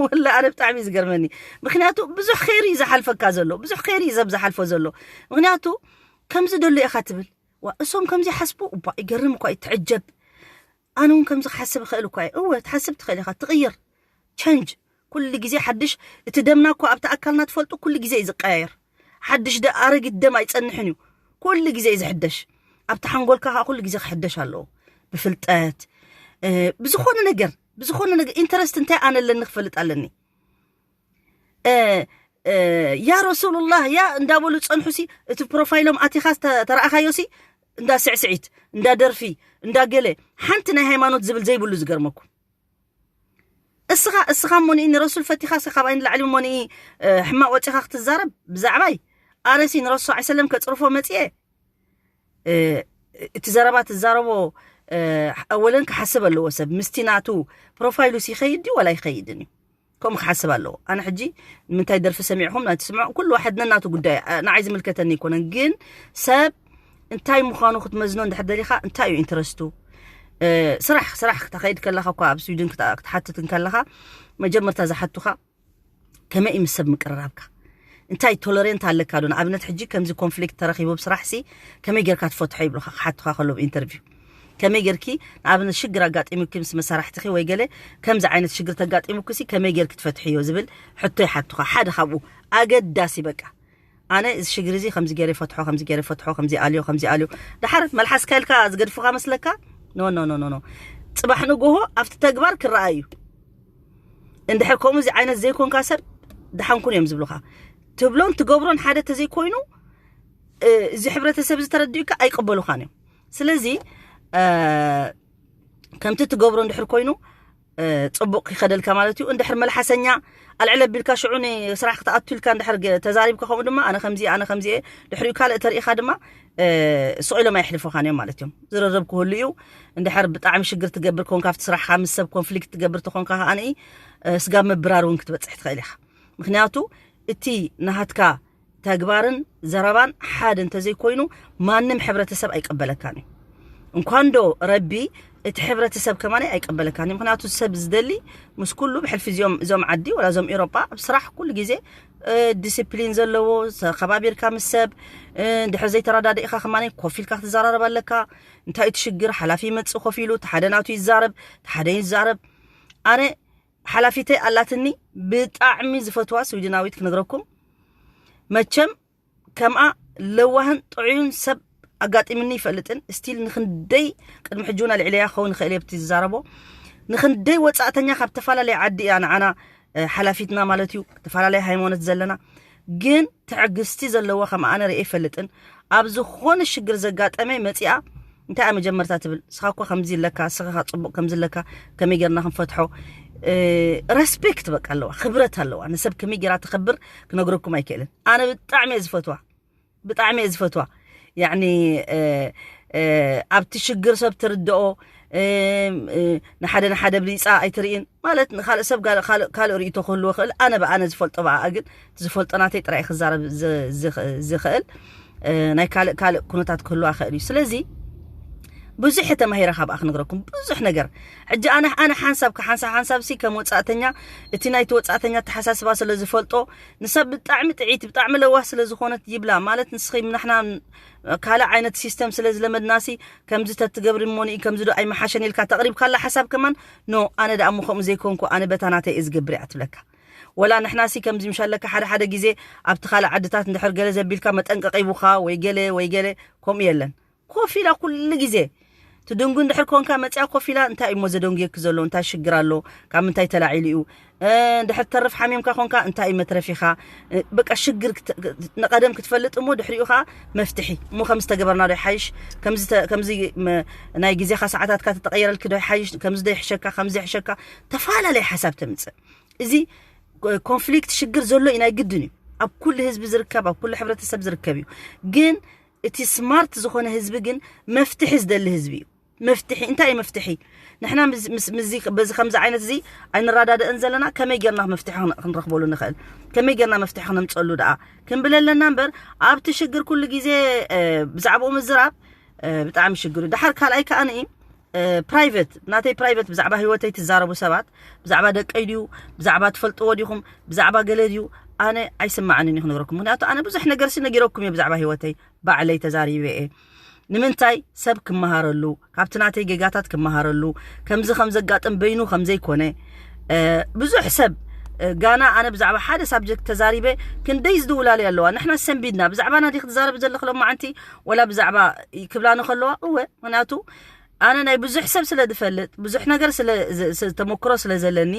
ወላ ኣነ ብጣዕሚ ዝገርመኒ። ምክንያቱ ብዙሕ ኸይሪ እዩ ዝሓልፈካ ዘሎ፣ ብዙሕ ኸይሪ እዩ ሰብ ዝሓልፎ ዘሎ። ምክንያቱ ከምዚ ደሎ ኢኻ ትብል። ዋ እሶም ከምዚ ሓስቡ እባ ይገርም እኳ እዩ ትዕጀብ። ኣነ እውን ከምዚ ክሓስብ እኽእል እኳ እየ። እወ ትሓስብ ትኽእል ኢኻ ትቕይር። ቸንጅ ኩሉ ግዜ ሓድሽ። እቲ ደምና እኮ ኣብቲ ኣካልና ትፈልጡ ኩሉ ግዜ እዩ ዝቀያየር። ሓድሽ ደ ኣረጊት ደም ኣይጸንሕን እዩ። ኩሉ ግዜ እዩ ዝሕደሽ። ኣብቲ ሓንጎልካ ከዓ ኩሉ ግዜ ክሕደሽ ኣለዎ። ብፍልጠት ብዝኾነ ነገር ብዝኾነ ነገር ኢንተረስት እንታይ ኣነ ኣለኒ ክፈልጥ ኣለኒ። ያ ረሱሉላህ ያ እንዳበሉ ጸንሑ ሲ እቲ ፕሮፋይሎም ኣቲኻ ተረኣኻዮ ሲ እንዳ ስዕስዒት እንዳ ደርፊ እንዳ ገለ ሓንቲ ናይ ሃይማኖት ዝብል ዘይብሉ ዝገርመኩም። እስኻ እስኻ እሞ ንኢ ንረሱል ፈቲኻ ሲ ካብኣይ ንላዕሊ እሞ ንኢ ሕማቕ ወፂኻ ክትዛረብ ብዛዕባይ ኣነሲ ንረሱ ስ ሰለም ከፅርፎ መፅየ እቲ ዘረባ ትዛረቦ ኣወለን ክሓስብ ኣለዎ ሰብ ምስቲ ናቱ ፕሮፋይሉ ሲ ይኸይድ ድዩ ወላ ይኸይድን እዩ። ከምኡ ክሓስብ ኣለዎ። ኣነ ሕጂ ንምንታይ ደርፊ ሰሚዕኹም ናይ ትስምዑ ኩሉ ዋሕድ ነናቱ ጉዳይ ንዓይ ዝምልከተኒ ኣይኮነን። ግን ሰብ እንታይ ምዃኑ ክትመዝኖ እንድሕር ደሊኻ እንታይ እዩ ኢንትረስቱ ስራሕ ስራሕ ክተኸይድ ከለኻ እኳ ኣብ ስዊድን ክትሓትት እንከለኻ መጀመርታ ዝሓቱኻ ከመይ ምስ ሰብ ምቅርራብካ እንታይ ቶለሬንት ኣለካ ዶ? ንኣብነት ሕጂ ከምዚ ኮንፍሊክት ተረኺቡ ብስራሕ ሲ ከመይ ጌርካ ትፈትሖ ይብሉካ ክሓቱካ ከለዉ ኢንተርቪው ከመይ ጌርኪ ንኣብነት ሽግር ኣጋጢሙኪ ምስ መሳራሕትኺ ወይ ገለ ከምዚ ዓይነት ሽግር ተጋጢሙኪ ሲ ከመይ ጌርኪ ትፈትሕዮ ዝብል ሕቶ ይሓቱካ ሓደ ካብኡ ኣገዳሲ በቃ ኣነ እዚ ሽግር እዚ ከምዚ ገይረ ይፈትሖ ከምዚ ገይረ ይፈትሖ ከምዚ ኣልዮ ከምዚ ኣልዮ ድሓር መልሓስካ ኢልካ ዝገድፉካ መስለካ ኖ ኖ ኖ ኖ ፅባሕ ንጎሆ ኣብቲ ተግባር ክረኣ እዩ እንድሕር ከምኡ እዚ ዓይነት ዘይኮንካ ሰብ ድሓንኩን እዮም ዝብሉካ ትብሎን ትገብሮን ሓደ ተዘይኮይኑ እዚ ሕብረተሰብ እዚ ተረዲኡካ ኣይቅበሉካን እዮም ስለዚ ከምቲ ትገብሮ እንድሕር ኮይኑ ፅቡቕ ይኸደልካ ማለት እዩ እንድሕር መልሓሰኛ ኣልዕለ ቢልካ ሽዑ ንስራሕ ክትኣቱ ኢልካ እንድሕር ተዛሪብካ ከምኡ ድማ ኣነ ከምዚ ኣነ ከምዚ ድሕሪኡ ካልእ ተሪኢኻ ድማ ስቕ ኢሎም ኣይሕልፉኻን እዮም ማለት እዮም ዝርርብ ክህሉ እዩ እንድሕር ብጣዕሚ ሽግር ትገብር ኮንካ ኣብቲ ስራሕካ ምስ ሰብ ኮንፍሊክት ትገብር ተኾንካ ከኣ ስጋብ ምብራር እውን ክትበፅሕ ትኽእል ኢኻ ምክንያቱ እቲ ናሃትካ ተግባርን ዘረባን ሓደ እንተዘይኮይኑ ማንም ሕብረተሰብ ኣይቀበለካን እዩ። እንኳን ዶ ረቢ እቲ ሕብረተሰብ ከማን ኣይቀበለካን እዩ። ምክንያቱ ሰብ ዝደሊ ምስ ኩሉ ብሕልፊ እዚኦም እዞም ዓዲ ወላ እዞም ኤሮጳ ኣብ ስራሕ ኩሉ ግዜ ዲስፕሊን ዘለዎ ከባቢርካ ምስ ሰብ እንድሕር ዘይተረዳድእካ ከማን ኮፍ ኢልካ ክትዘራረብ ኣለካ። እንታይ እቲ ሽግር ሓላፊ ይመፅእ ኮፍ ኢሉ እቲ ሓደ ናቱ ይዛረብ እቲ ሓደ ይዛረብ ኣነ ሓላፊተይ ኣላትኒ ብጣዕሚ ዝፈትዋ ስዊድናዊት ክነግረኩም መቸም ከምኣ ለዋህን ጥዑይን ሰብ ኣጋጢምኒ ይፈልጥን ስቲል ንክንደይ ቅድሚ ሕጂ እውን ኣልዕለያ ክኸውን ይኽእል የብቲ ዝዛረቦ ንክንደይ ወፃእተኛ ካብ ተፈላለየ ዓዲ እያ ንዓና ሓላፊትና ማለት እዩ ዝተፈላለየ ሃይማኖት ዘለና ግን ትዕግስቲ ዘለዎ ከም ኣነ ርኤ ይፈልጥን ኣብ ዝኾነ ሽግር ዘጋጠመ መፂኣ እንታይ መጀመርታ ትብል ስኻ እኮ ከምዚ ኣለካ ስኻ ፅቡቅ ከምዚ ኣለካ ከመይ ጌርና ክንፈትሖ ረስፔክት በቃ ኣለዋ ክብረት ኣለዋ ንሰብ ከመይ ጌራ ተኸብር ክነግረኩም ኣይክእልን ኣነ ብጣዕሚ እየ ዝፈትዋ ብጣዕሚ እየ ዝፈትዋ ያኒ ኣብቲ ሽግር ሰብ ትርድኦ ንሓደ ንሓደ ብሊፃ ኣይትርእን ማለት ንካልእ ሰብ ካልእ ርእቶ ክህልዎ ክእል ኣነ ብኣነ ዝፈልጦ ብኣኣ ግን ዝፈልጦ ናተይ ጥራይ ክዛረብ ዝኽእል ናይ ካልእ ካልእ ኩነታት ክህልዋ ክእል እዩ ስለዚ ብዙሕ ተማሂረ ካብኣ ክነግረኩም ብዙሕ ነገር ሕጂ ኣነ ኣነ ሓንሳብ ከሓንሳብ ሓንሳብ ሲ ከም ወፃእተኛ እቲ ናይቲ ወፃእተኛ ተሓሳስባ ስለ ዝፈልጦ ንሰብ ብጣዕሚ ጥዒት ብጣዕሚ ለዋህ ስለ ዝኾነት ይብላ ማለት ንስኺ ናሕና ካልእ ዓይነት ሲስተም ስለ ዝለመድናሲ ከምዚ ተትገብሪ እሞኒ ከምዚ ዶ ኣይመሓሸን ኢልካ ተቕሪብካላ ሓሳብ ከማን ኖ ኣነ ደኣ እሞ ከምኡ ዘይኮንኩ ኣነ በታ ናተይ እየ ዝገብር እያ ትብለካ ወላ ንሕናሲ ከምዚ ምሻለካ ሓደ ሓደ ግዜ ኣብቲ ካልእ ዓድታት እንድሕር ገለ ዘቢልካ መጠንቀቂ ይቡካ ወይ ገለ ወይ ገለ ከምኡ የለን ኮፍ ኢላ ኩሉ ግዜ ትድንጉ እንድሕር ኮንካ መፅያ ኮፍ ኢላ እንታይ እሞ ዘደንጉየኪ ዘሎ እንታይ ሽግር ኣሎ ካብ ምንታይ ተላዒሉ እዩ እንድሕር ተርፍ ሓሚምካ ኮንካ እንታይ እዩ መትረፊኻ በቃ ሽግር ንቀደም ክትፈልጥ እሞ ድሕሪኡ ከዓ መፍትሒ እሞ ከምዚ ተገበርና ዶ ይሓይሽ ከምዚ ናይ ግዜኻ ሰዓታትካ ተተቀየረልኪ ዶ ይሓይሽ ከምዚ ዶ ይሕሸካ ከምዚ ይሕሸካ ተፈላለየ ሓሳብ ተምፅእ እዚ ኮንፍሊክት ሽግር ዘሎ እዩ ናይ ግድን እዩ ኣብ ኩሉ ህዝቢ ዝርከብ ኣብ ኩሉ ሕብረተሰብ ዝርከብ እዩ ግን እቲ ስማርት ዝኾነ ህዝቢ ግን መፍትሒ ዝደሊ ህዝቢ እዩ መፍትሒ እንታይ እዩ? መፍትሒ ንሕና በዚ ከምዚ ዓይነት እዚ ኣይንረዳደእን ዘለና። ከመይ ጌርና መፍትሒ ክንረኽበሉ ንኽእል? ከመይ ጌርና መፍትሒ ክነምፀሉ ደኣ ክንብል ኣለና እምበር ኣብቲ ሽግር ኩሉ ግዜ ብዛዕባኡ ምዝራብ ብጣዕሚ ሽግር እዩ። ደሓር ካልኣይ ከኣ ንኢ ፕራይቨት ናተይ ፕራይቨት ብዛዕባ ህይወተይ ትዛረቡ ሰባት ብዛዕባ ደቀይ ድዩ ብዛዕባ ትፈልጥዎ ዲኹም ብዛዕባ ገለ ድዩ ኣነ ኣይስማዓንን እዩ ክነግረኩም። ምክንያቱ ኣነ ብዙሕ ነገር ሲ ነጊረኩም እየ ብዛዕባ ህይወተይ ባዕለይ ተዛሪበ እየ። ንምንታይ ሰብ ክመሃረሉ ካብቲ ናተይ ጌጋታት ክመሃረሉ ከምዚ ከም ዘጋጥም በይኑ ከም ዘይኮነ ብዙሕ ሰብ ጋና ኣነ ብዛዕባ ሓደ ሳብጀክት ተዛሪበ ክንደይ ዝድውላለ ኣለዋ። ንሕና ሰንቢድና ብዛዕባ ናዲ ክትዛረብ ዘለክ ሎማዓንቲ ወላ ብዛዕባ ክብላኒ ከለዋ እወ ምክንያቱ ኣነ ናይ ብዙሕ ሰብ ስለ ዝፈልጥ ብዙሕ ነገር ተመክሮ ስለ ዘለኒ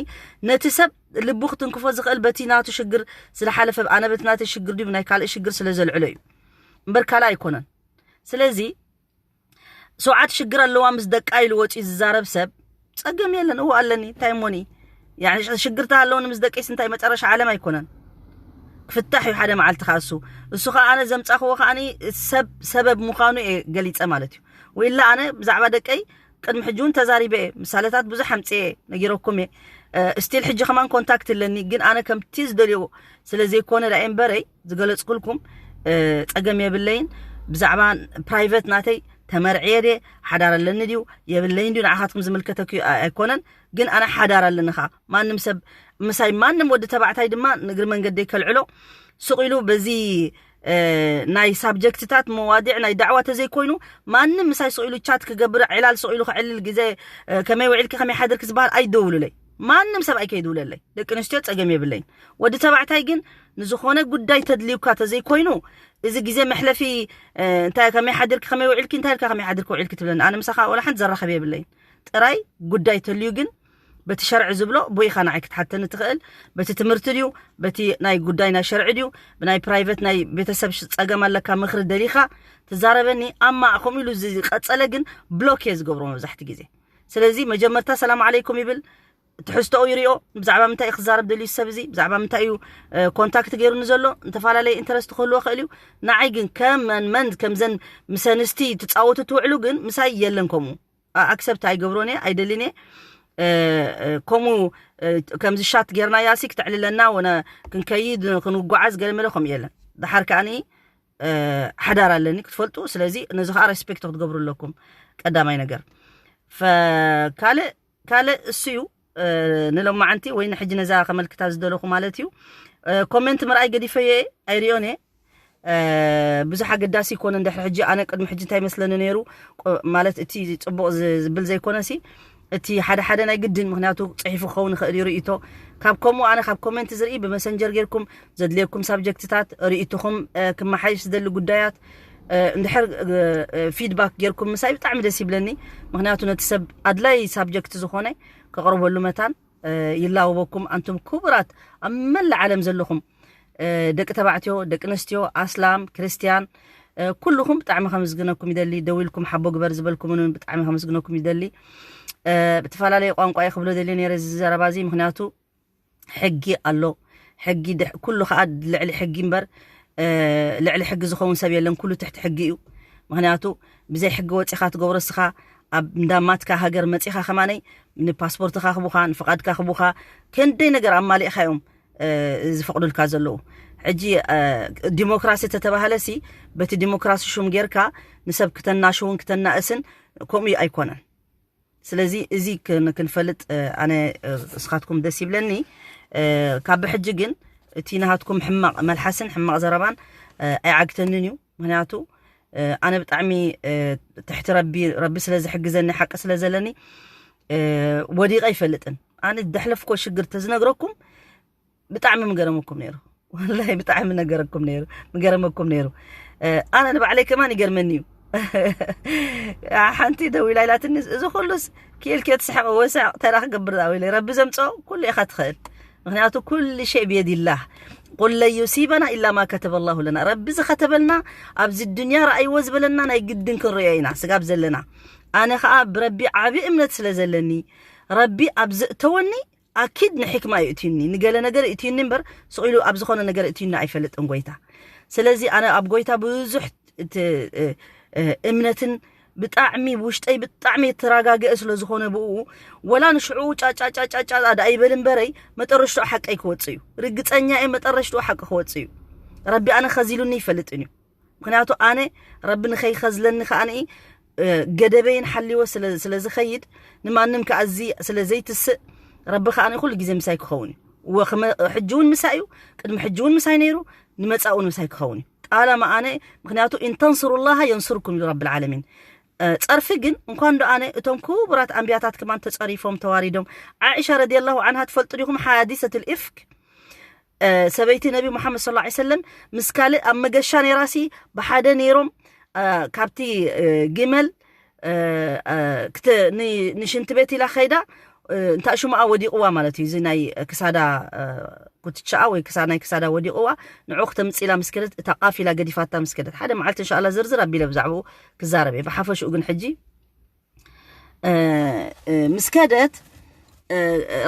ነቲ ሰብ ልቡ ክትንክፎ ዝኽእል በቲ ናቱ ሽግር ስለሓለፈ ኣነ በቲ ናተ ሽግር ድዩ ናይ ካልእ ሽግር ስለ ዘልዕሎ እዩ እምበር ካልእ ኣይኮነን። ስለዚ ሰውዓት ሽግር ኣለዋ ምስ ደቃ ኢሉ ወፂኡ ዝዛረብ ሰብ ፀገም የለን እዎ ኣለኒ እንታይ እሞኒ ሽግርታ ኣለውኒ ምስ ደቀይስ እንታይ መጨረሻ ዓለም ኣይኮነን። ክፍታሕ እዩ ሓደ መዓልቲ ከዓ እሱ እሱ ከዓ ኣነ ዘምፃኽዎ ከዓ ሰብ ሰበብ ምዃኑ እየ ገሊፀ ማለት እዩ። ወይላ ኣነ ብዛዕባ ደቀይ ቅድሚ ሕጂ እውን ተዛሪበ እየ ምሳሌታት ብዙሕ ኣምፅየ ነጊረኩም እየ። ስቲል ሕጂ ከማን ኮንታክት ኣለኒ ግን ኣነ ከምቲ ዝደልዮ ስለ ዘይኮነ ዳ እምበረይ ዝገለፅኩልኩም ፀገም የብለይን። ብዛዕባ ፕራይቨት ናተይ ተመርዕየ ድየ ሓዳር ኣለኒ ድዩ የብለይን ድዩ ንዓኻትኩም ዝምልከተኩ ኣይኮነን። ግን ኣነ ሓዳር ኣለኒ ኻ ማንም ሰብ ምሳይ ማንም ወዲ ተባዕታይ ድማ ንእግሪ መንገደይ ከልዕሎ ስቕ ኢሉ በዚ ናይ ሳብጀክትታት መዋዲዕ ናይ ዳዕዋ ተዘይኮይኑ ማንም ምሳይ ስቕ ኢሉ ቻት ክገብር ዕላል ስቕ ኢሉ ክዕልል ግዜ ከመይ ውዒልኪ ከመይ ሓድርኪ ዝበሃል ኣይደውሉለይ። ማንም ሰብ ኣይከይድውለለይ። ደቂ ኣንስትዮ ፀገም የብለይን። ወዲ ተባዕታይ ግን ንዝኾነ ጉዳይ ተድልዩካ ተዘይኮይኑ እዚ ግዜ መሕለፊ እንታይ ከመይ ሓድርኪ ከመይ ውዒልኪ እንታይ ኢልካ ከመይ ሓድርኪ ውዒልኪ ትብለኒ ኣነ ምሳኻ ወላ ሓንቲ ዘራኸብ የብለይን። ጥራይ ጉዳይ ተልዩ ግን በቲ ሸርዒ ዝብሎ ቦይኻ ንዓይ ክትሓተኒ ትኽእል። በቲ ትምህርቲ ድዩ በቲ ናይ ጉዳይ ናይ ሸርዒ ድዩ ብናይ ፕራይቨት ናይ ቤተሰብ ጸገም ኣለካ ምኽሪ ደሊኻ ትዛረበኒ። ኣማ ከምኡ ኢሉ ዝቀጸለ ግን ብሎክ እየ ዝገብሮ መብዛሕቲ ግዜ። ስለዚ መጀመርታ ሰላም ዓለይኩም ይብል ትሕዝቶኡ ይሪኦ። ብዛዕባ ምንታይ እዩ ክዛረብ ደልዩ ሰብ እዚ ብዛዕባ ምንታይ እዩ ኮንታክት ገይሩኒ ዘሎ እንተፈላለየ ኢንተረስት ክህልዎ ክእል እዩ። ንዓይ ግን ከም መን መን ከምዘን ምስ ኣንስቲ ትፃወቱ ትውዕሉ ግን ምሳይ የለን ከምኡ ኣክሰፕት ኣይገብሮን እየ ኣይደልን እየ። ከምኡ ከምዚ ሻት ጌርናያ ሲ ክተዕልለና ወነ ክንከይድ ክንጓዓዝ ገለ መለ ከምኡ የለን። ድሓር ከዓኒ ሓዳር ኣለኒ ክትፈልጡ። ስለዚ ነዚ ከዓ ሬስፔክት ክትገብሩ ኣለኩም። ቀዳማይ ነገር ካልእ ካልእ እሱ እዩ። ንሎማዓንቲ ወይ ንሕጂ ነዛ ከመልክታ ዝደለኹ ማለት እዩ። ኮሜንት ምርኣይ ገዲፈዮ እየ ኣይሪኦን እየ። ብዙሕ ኣገዳሲ ይኮነ እንድሕር ሕጂ ኣነ ቅድሚ ሕጂ እንታይ መስለኒ ነይሩ ማለት እቲ ፅቡቅ ዝብል ዘይኮነ ሲ እቲ ሓደ ሓደ ናይ ግድን ምክንያቱ ፅሒፉ ክኸውን ይኽእል እዩ ርእይቶ። ካብ ከምኡ ኣነ ካብ ኮሜንት ዝርኢ ብመሰንጀር ጌርኩም ዘድልየኩም ሳብጀክትታት ርእይትኹም ክመሓየሽ ዝደሊ ጉዳያት እንድሕር ፊድባክ ጌርኩም ምሳይ ብጣዕሚ ደስ ይብለኒ። ምክንያቱ ነቲ ሰብ ኣድላይ ሳብጀክት ዝኾነ ከቕርበሉ መታን ይላወበኩም። ኣንቱም ክቡራት ኣብ መላእ ዓለም ዘለኹም ደቂ ተባዕትዮ ደቂ ኣንስትዮ ኣስላም ክርስትያን ኩልኹም ብጣዕሚ ከምዝግነኩም ይደሊ። ደው ኢልኩም ሓቦ ግበር ዝበልኩምን ብጣዕሚ ከምዝግነኩም ይደሊ። ብተፈላለየ ቋንቋ ክብሎ ደልየ ነይረ እዚ ዘረባ እዚ ምክንያቱ ሕጊ ኣሎ። ሕጊ ኩሉ ከዓ ልዕሊ ሕጊ እምበር ልዕሊ ሕጊ ዝኸውን ሰብ የለን። ኩሉ ትሕቲ ሕጊ እዩ። ምክንያቱ ብዘይ ሕጊ ወፂኻ ትገብሮ እስኻ ኣብ እንዳማትካ ሃገር መፂኻ ከማነይ ንፓስፖርትካ ክቡካ ንፍቃድካ ክቡካ ክንደይ ነገር ኣማሊእካ እዮም ዝፈቅዱልካ ዘለዉ። ሕጂ ዲሞክራሲ ተተባህለ ሲ በቲ ዲሞክራሲ ሹም ጌርካ ንሰብ ክተናሽውን ክተናእስን ከምኡ ኣይኮነን። ስለዚ እዚ ክንፈልጥ ኣነ እስኻትኩም ደስ ይብለኒ። ካብ ብሕጂ ግን እቲ ናሃትኩም ሕማቕ መልሓስን ሕማቕ ዘረባን ኣይዓግተንን እዩ። ምክንያቱ ኣነ ብጣዕሚ ትሕቲ ረቢ ረቢ ስለ ዝሕግዘኒ ሓቂ ስለ ዘለኒ ወዲቐ ኣይፈልጥን። ኣነ ደሕለፍኮ ሽግር ተዝነግረኩም ብጣዕሚ ምገረመኩም ነይሩ። ወላሂ ብጣዕሚ ነገረኩም ነይሩ ምገረመኩም ነይሩ። ኣነ ንባዕለይ ከማን ይገርመኒ እዩ። ሓንቲ ደው ኢላ ኢላትኒ እዚ ኩሉስ ክኢልክ እየ ትስሕቕ ወሳቕ ተራ ክገብር ዳ ኢለ ረቢ ዘምፅኦ ኩሉ ኢኻ ትኽእል። ምክንያቱ ኩሉ ሸይ ብየድ ኢላህ ቁል ለን ዩሲበና ኢላ ማ ከተበ ላሁ ለና ረቢ ዝኸተበልና ኣብዚ ዱንያ ረኣይዎ ዝበለና ናይ ግድን ክንሪኦ ኢና ስጋብ ዘለና። ኣነ ከዓ ብረቢ ዓብዪ እምነት ስለ ዘለኒ ረቢ ኣብ ዘእተወኒ ኣኪድ ንሕክማ እዩ እትዩኒ ንገለ ነገር እትዩኒ እምበር ስቕ ኢሉ ኣብ ዝኾነ ነገር እትዩኒ ኣይፈልጥን ጎይታ። ስለዚ ኣነ ኣብ ጎይታ ብዙሕ እምነትን ብጣዕሚ ውሽጠይ ብጣዕሚ የተራጋገአ ስለ ዝኾነ ብኡ፣ ወላ ንሽዑ ጫጫጫጫጫ ዳ ኣይበል እምበረይ፣ መጠረሽትኡ ሓቀይ ክወጽእ እዩ። ርግጸኛ እየ፣ መጠረሽትኡ ሓቂ ክወጽእ እዩ። ረቢ ኣነ ኸዚሉኒ ይፈልጥን እዩ። ምክንያቱ ኣነ ረቢ ንኸይኸዝለኒ ከኣ ገደበይን ሓልዎ ስለ ዝኸይድ፣ ንማንም ከኣ እዚ ስለ ዘይትስእ፣ ረቢ ከኣ ኩሉ ግዜ ምሳይ ክኸውን እዩ። ሕጂ እውን ምሳይ እዩ፣ ቅድሚ ሕጂ እውን ምሳይ ነይሩ፣ ንመጻእ እውን ምሳይ ክኸውን እዩ። ጣላማ ኣነ ምክንያቱ እንተንስሩ ላሃ የንስርኩም ኢሉ ረብል ዓለሚን። ጸርፊ ግን እንኳን ዶ ኣነ፣ እቶም ክቡራት ኣንቢያታት ከማን ተጸሪፎም ተዋሪዶም። ዓኢሻ ረዲየላሁ ዓንሃ ትፈልጡ ዲኹም ሓዲሰት ልኢፍክ? ሰበይቲ ነቢ ሙሓመድ ስለ ላ ሰለም ምስ ካልእ ኣብ መገሻ ነይራሲ ብሓደ ነይሮም። ካብቲ ግመል ንሽንቲ ቤት ኢላ ከይዳ፣ እንታይ ሽሙኣ ወዲቕዋ ማለት እዩ። እዚ ናይ ክሳዳ ኩትቻኣ ወይ ክሳ ናይ ክሳዳ ወዲቕዋ፣ ንዑ ክተምጽእ ኢላ ምስ ከደት፣ እታ ቃፊላ ገዲፋታ ምስ ከደት፣ ሓደ መዓልቲ እንሻላ ዝርዝር ኣቢለ ብዛዕባኡ ክዛረብ እየ። ብሓፈሽኡ ግን ሕጂ ምስ ከደት፣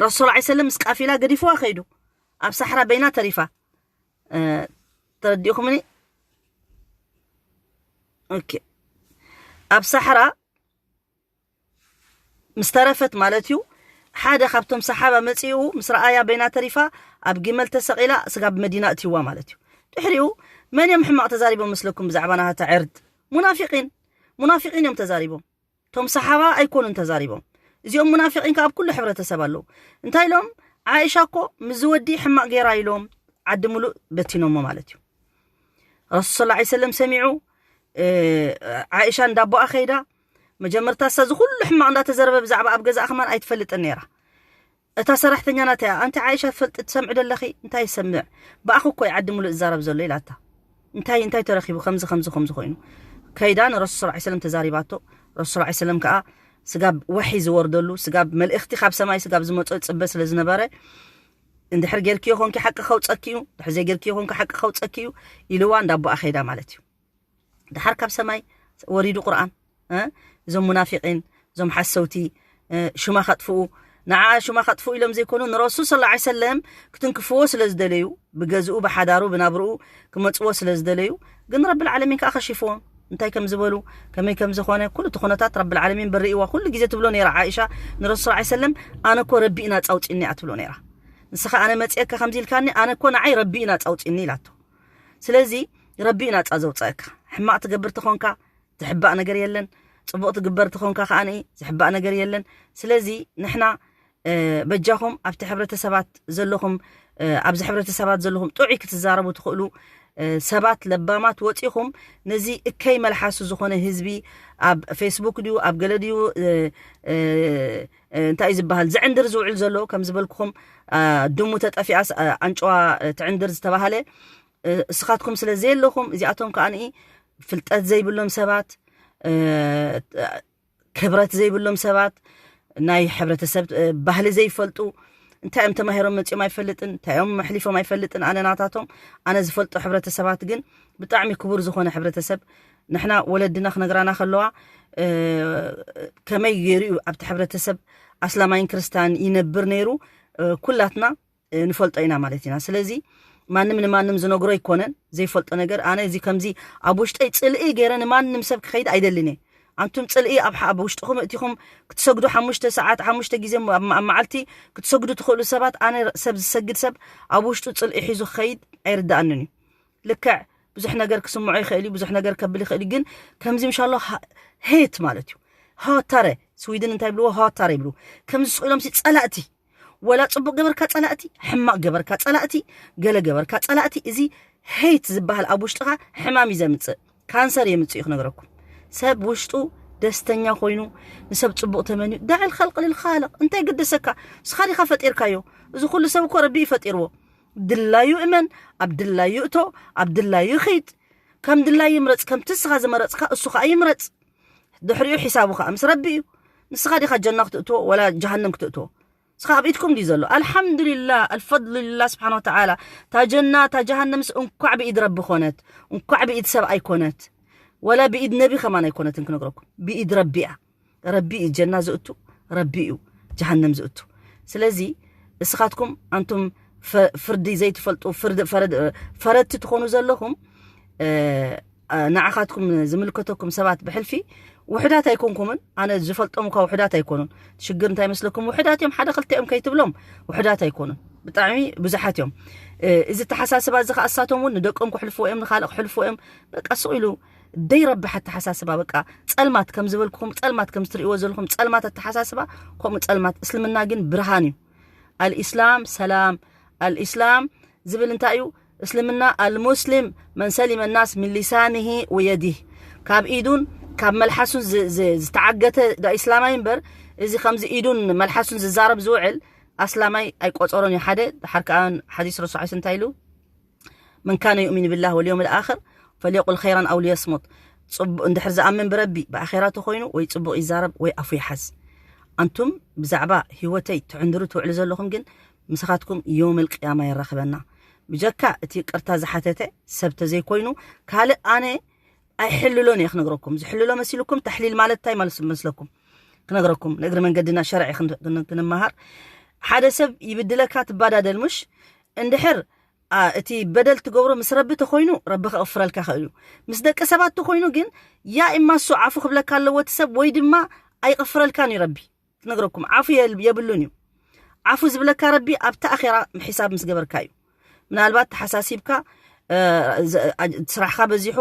ረሱል ላ ሰለም ምስ ቃፊላ ገዲፍዋ ከይዱ፣ ኣብ ሳሕራ በይና ተሪፋ። ተረዲእኹምኒ? ኦኬ። ኣብ ሳሕራ ምስ ተረፈት ማለት እዩ፣ ሓደ ካብቶም ሰሓባ መጺኡ ምስ ረኣያ በይና ተሪፋ፣ ኣብ ግመል ተሰቒላ ስጋብ መዲና እትይዋ ማለት እዩ። ድሕሪኡ መን እዮም ሕማቕ ተዛሪቦም መስለኩም ብዛዕባ ናታ ዕርድ? ሙናፊቂን። ሙናፊቂን እዮም ተዛሪቦም። እቶም ሰሓባ ኣይኮኑን ተዛሪቦም። እዚኦም ሙናፊቂን ከኣ ኣብ ኩሉ ሕብረተሰብ ኣለዉ። እንታይ ኢሎም? ዓኢሻ እኮ ምስ ዝወዲ ሕማቕ ገይራ ኢሎም ዓዲ ሙሉእ በቲኖሞ ማለት እዩ። ረሱል ስለ ላ ሰለም ሰሚዑ፣ ዓኢሻ እንዳቦኣ ከይዳ፣ መጀመርታ እሳ እዚ ኩሉ ሕማቕ እንዳተዘረበ ብዛዕባ ኣብ ገዛእ ከማን ኣይትፈልጥን ነይራ። እታ ሰራሕተኛ ናተያ፣ ኣንቲ ዓኢሻ ትፈልጢ ትሰምዒ ደለኺ? እንታይ ይሰምዕ? ብኣኺ እኮ እዩ ዓዲ ሙሉእ ዝዛረብ ዘሎ ኢላታ። እንታይ እንታይ ተረኺቡ ከምዚ ከምዚ ከምዚ ኮይኑ? ከይዳ ንረሱል ስለ ላ ሰለም ተዛሪባቶ። ረሱል ስለ ላ ሰለም ከኣ ስጋብ ወሒ ዝወርደሉ፣ ስጋብ መልእኽቲ ካብ ሰማይ ስጋብ ዝመጾ ይጽበ ስለ ዝነበረ፣ እንድሕር ጌርክዮ ኮንኪ ሓቂ ከውጸኪ እዩ፣ እንድሕር ዘይጌርክዮ ኮንኪ ሓቂ ከውጸኪ እዩ ኢልዋ እንዳቦኣ ከይዳ ማለት እዩ። ድሓር ካብ ሰማይ ወሪዱ ቁርኣን፣ እ? እዞም ሙናፊቂን፣ እዞም ሓሰውቲ፣ እ፣ ሽማ ከጥፍኡ፣ ንዓ ሽማ ከጥፍኡ ኢሎም ዘይኮኑ፣ ንረሱል ስለ ላ ሰለም ክትንክፍዎ ስለ ዝደለዩ፣ ብገዝኡ፣ ብሓዳሩ፣ ብናብርኡ ክመጽዎ ስለ ዝደለዩ፣ ግን ረብል ዓለሚን ከኣ ከሺፍዎም። እንታይ ከም ዝበሉ፣ ከመይ ከም ዝኾነ፣ ኩሉ እቲ ኩነታት ረብል ዓለሚን በርእይዋ። ኩሉ ግዜ ትብሎ ነይራ ዓኢሻ ንረሱል ስለ ላ ሰለም፣ ኣነ እኮ ረቢ ኢና ጻውጺኒ እያ ትብሎ ነይራ። ንስኻ ኣነ መጽየካ ከምዚ ኢልካኒ፣ ኣነ እኮ ንዓይ ረቢ ኢና ጻውጺኒ ኢላቶ። ስለዚ ረቢ እዩ ናጻ ዘውጻእካ። ሕማቕ ትገብር ተኾንካ ዝሕባእ ነገር የለን፣ ጽቡቕ ትግበር ተኾንካ ከኣ ዝሕባእ ነገር የለን። ስለዚ ንሕና፣ እ፣ በጃኹም ኣብቲ ሕብረተሰባት ዘለኹም፣ እ፣ ኣብዚ ሕብረተሰባት ዘለኹም ጥዑይ ክትዛረቡ ትኽእሉ፣ እ፣ ሰባት ለባማት ወጺኹም ነዚ እከይ መልሓሱ ዝኾነ ህዝቢ ኣብ ፌስቡክ ድዩ ኣብ ገለ ድዩ፣ እ፣ እ፣ እ፣ እንታይ እዩ ዝበሃል ዝዕንድር ዝውዕል ዘሎ ከም ዝበልኩኹም፣ እ፣ ድሙ ተጠፊኣስ፣ እ፣ ኣንጭዋ፣ እ፣ ትዕንድር ዝተባህለ፣ እ፣ እስኻትኩም ስለ ዘየለኹም እዚኣቶም ከኣ ፍልጠት ዘይብሎም ሰባት፣ እ፣ ክብረት ዘይብሎም ሰባት፣ ናይ ሕብረተሰብ፣ እ፣ ባህሊ ዘይፈልጡ፣ እንታይ እዮም ተማሂሮም መጺኦም ኣይፈልጥን፣ እንታይ እዮም ኣሕሊፎም ኣይፈልጥን። ኣነ ናታቶም፣ ኣነ ዝፈልጦ ሕብረተሰባት ግን ብጣዕሚ ክቡር ዝኾነ ሕብረተሰብ፣ ንሕና ወለድና ክነግራና ከለዋ፣ እ፣ ከመይ ገይሩ እዩ ኣብቲ ሕብረተሰብ ኣስላማይን ክርስትያን ይነብር ነይሩ፣ እ፣ ኩላትና፣ እ፣ ንፈልጦ ኢና ማለት ኢና። ስለዚ ማንም ንማንም ዝነግሮ ኣይኮነን ዘይፈልጦ ነገር። ኣነ እዚ ከምዚ ኣብ ውሽጠይ ጽልኢ ገይረ ንማንም ሰብ ክኸይድ ኣይደልን እየ። ኣንቱም ጽልኢ ኣብ ሓ-፣ ኣብ ውሽጥኹም እቲኹም ክትሰግዱ ሓሙሽተ ሰዓት፣ ሓሙሽተ ግዜ ም-፣ ኣብ፣ ኣብ መዓልቲ ክትሰግዱ ትኽእሉ ሰባት፣ ኣነ ሰብ ዝሰግድ ሰብ ኣብ ውሽጡ ጽልኢ ሒዙ ክኸይድ ኣይርድኣንን እዩ። ልክዕ ብዙሕ ነገር ክስምዖ ይኽእል እዩ፣ ብዙሕ ነገር ከብል ይኽእል እዩ። ግን ከምዚ ምሻሎ ሃ-፣ ሄት ማለት እዩ። ሃታረ፣ ስዊድን እንታይ ይብልዎ? ሃታረ ይብሉ። ከምዚ ስቕ ኢሎም ሲ ጸላእቲ፣ ወላ ጽቡቕ ገበርካ ጸላእቲ፣ ሕማቕ ገበርካ ጸላእቲ፣ ገለ ገበርካ ጸላእቲ። እዚ ሄት ዝበሃል ኣብ ውሽጥኻ ሕማም እዩ ዘምጽእ፣ ካንሰር የምጽእ እዩ ክነግረኩም። ሰብ ውሽጡ ደስተኛ ኮይኑ ንሰብ ጽቡቕ ተመንዩ፣ ዳዕ ልኸልቅ ልልኻልቕ እንታይ ግደሰካ? ንስኻ ዲኻ ፈጢርካዮ? እዚ ኩሉ ሰብ እኮ ረቢ እዩ ፈጢርዎ። ድላዩ እመን፣ ኣብ ድላዩ እቶ፣ ኣብ ድላዩ ኺድ። ከም ድላዩ ይምረጽ፣ ከምቲ ንስኻ ዝመረጽካ እሱ ኸኣ ይምረጽ። ድሕሪኡ ሒሳቡ ኸኣ ምስ ረቢ እዩ። ንስኻ ዲኻ ጀና ክትእትዎ ወላ ጀሃነም ክትእትዎ? ንስኻ ኣብ ኢድኩም ድዩ ዘሎ? ኣልሓምዱሊላህ፣ ኣልፈድሉሊላህ ስብሓን ወተዓላ። እታ ጀና፣ እታ ጀሃነምስ እንኳዕ ብኢድ ረቢ ኾነት፣ እንኳዕ ብኢድ ሰብ ኣይኮነት፣ ወላ ብኢድ ነቢ ከማን ኣይኮነትን ክነግረኩም። ብኢድ ረቢ እያ። ረቢ እዩ ጀና ዝእቱ፣ ረቢ እዩ ጀሃነም ዝእቱ። ስለዚ እስኻትኩም ኣንቱም ፈ-፣ ፍርዲ ዘይትፈልጡ፣ ፍርዲ ፈረድ-፣ ፈረድቲ ትኾኑ ዘለኹም፣ እ፣ እ፣ ንዓኻትኩም ዝምልከተኩም ሰባት ብሕልፊ ውሕዳት ኣይኮንኩምን። ኣነ ዝፈልጦም እኳ ውሕዳት ኣይኮኑን። ሽግር እንታይ መስለኩም? ውሕዳት እዮም፣ ሓደ ክልተ እዮም ከይትብሎም፣ ውሕዳት ኣይኮኑን። ብጣዕሚ ብዙሓት እዮም። እዚ ተሓሳስባ እዚ ከዓ እሳቶም እውን ንደቆም ክሕልፍዎ እዮም፣ ንካልእ ክሕልፍዎ እዮም። በቃ ስቕ ኢሉ ደይረብሕ ኣተሓሳስባ፣ በቃ ጸልማት ከም ዝበልኩኹም፣ ጸልማት ከም ዝትርእይዎ ዘለኹም ጸልማት ኣተሓሳስባ። ከምኡ ጸልማት፣ እስልምና ግን ብርሃን እዩ። ኣልኢስላም ሰላም፣ ኣልኢስላም ዝብል እንታይ እዩ? እስልምና፣ ኣልሙስሊም መን ሰሊመ ናስ ምን ሊሳኒሂ ወየዲህ፣ ካብ ኢዱን ካብ መልሓሱን ዝተዓገተ ዳ ኢስላማይ እምበር፣ እዚ ከምዚ ኢዱን መልሓሱን ዝዛረብ ዝውዕል ኣስላማይ ኣይቆጸሮን እዩ። ሓደ ድሓር ከዓ ሓዲስ ረሱል እንታይ ኢሉ? መን ካነ ዩእሚን ብላህ ወልዮም ልኣኽር ፈልየቁል ኸይራን ኣው ሊየስሙት። እንድሕር ዝኣምን ብረቢ ብኣኼራ ተኮይኑ ወይ ፅቡቕ ይዛረብ ወይ ኣፉ ይሓዝ። ኣንቱም ብዛዕባ ህይወተይ ትዕንድሩ ትውዕሉ ዘለኹም ግን ምሳኻትኩም ዮም ልቅያማ የራኽበና። ብጀካ እቲ ቅርታ ዝሓተተ ሰብ ተዘይኮይኑ ካልእ ኣነ ኣይሕልሎን እየ ክነግረኩም። ዝሕልሎ መሲልኩም ተሕሊል ማለት እንታይ ማለት መስለኩም? ክነግረኩም ንእግሪ መንገድና ሸርዒ ክንመሃር። ሓደ ሰብ ይብድለካ ትባዳደል ምሽ እንድሕር እቲ በደል ትገብሮ ምስ ረቢ ተኮይኑ ረቢ ከቕፍረልካ ክእል እዩ። ምስ ደቂ ሰባት ተኮይኑ ግን ያ ኢማ እሱ ዓፉ ክብለካ ኣለዎ እቲ ሰብ ወይ ድማ ኣይቕፍረልካን እዩ ረቢ። ክነግረኩም ዓፉ የብሉን እዩ። ዓፉ ዝብለካ ረቢ ኣብቲ ኣኼራ ምሒሳብ ምስ ገበርካ እዩ። ምናልባት ተሓሳሲብካ ስራሕካ በዚሑ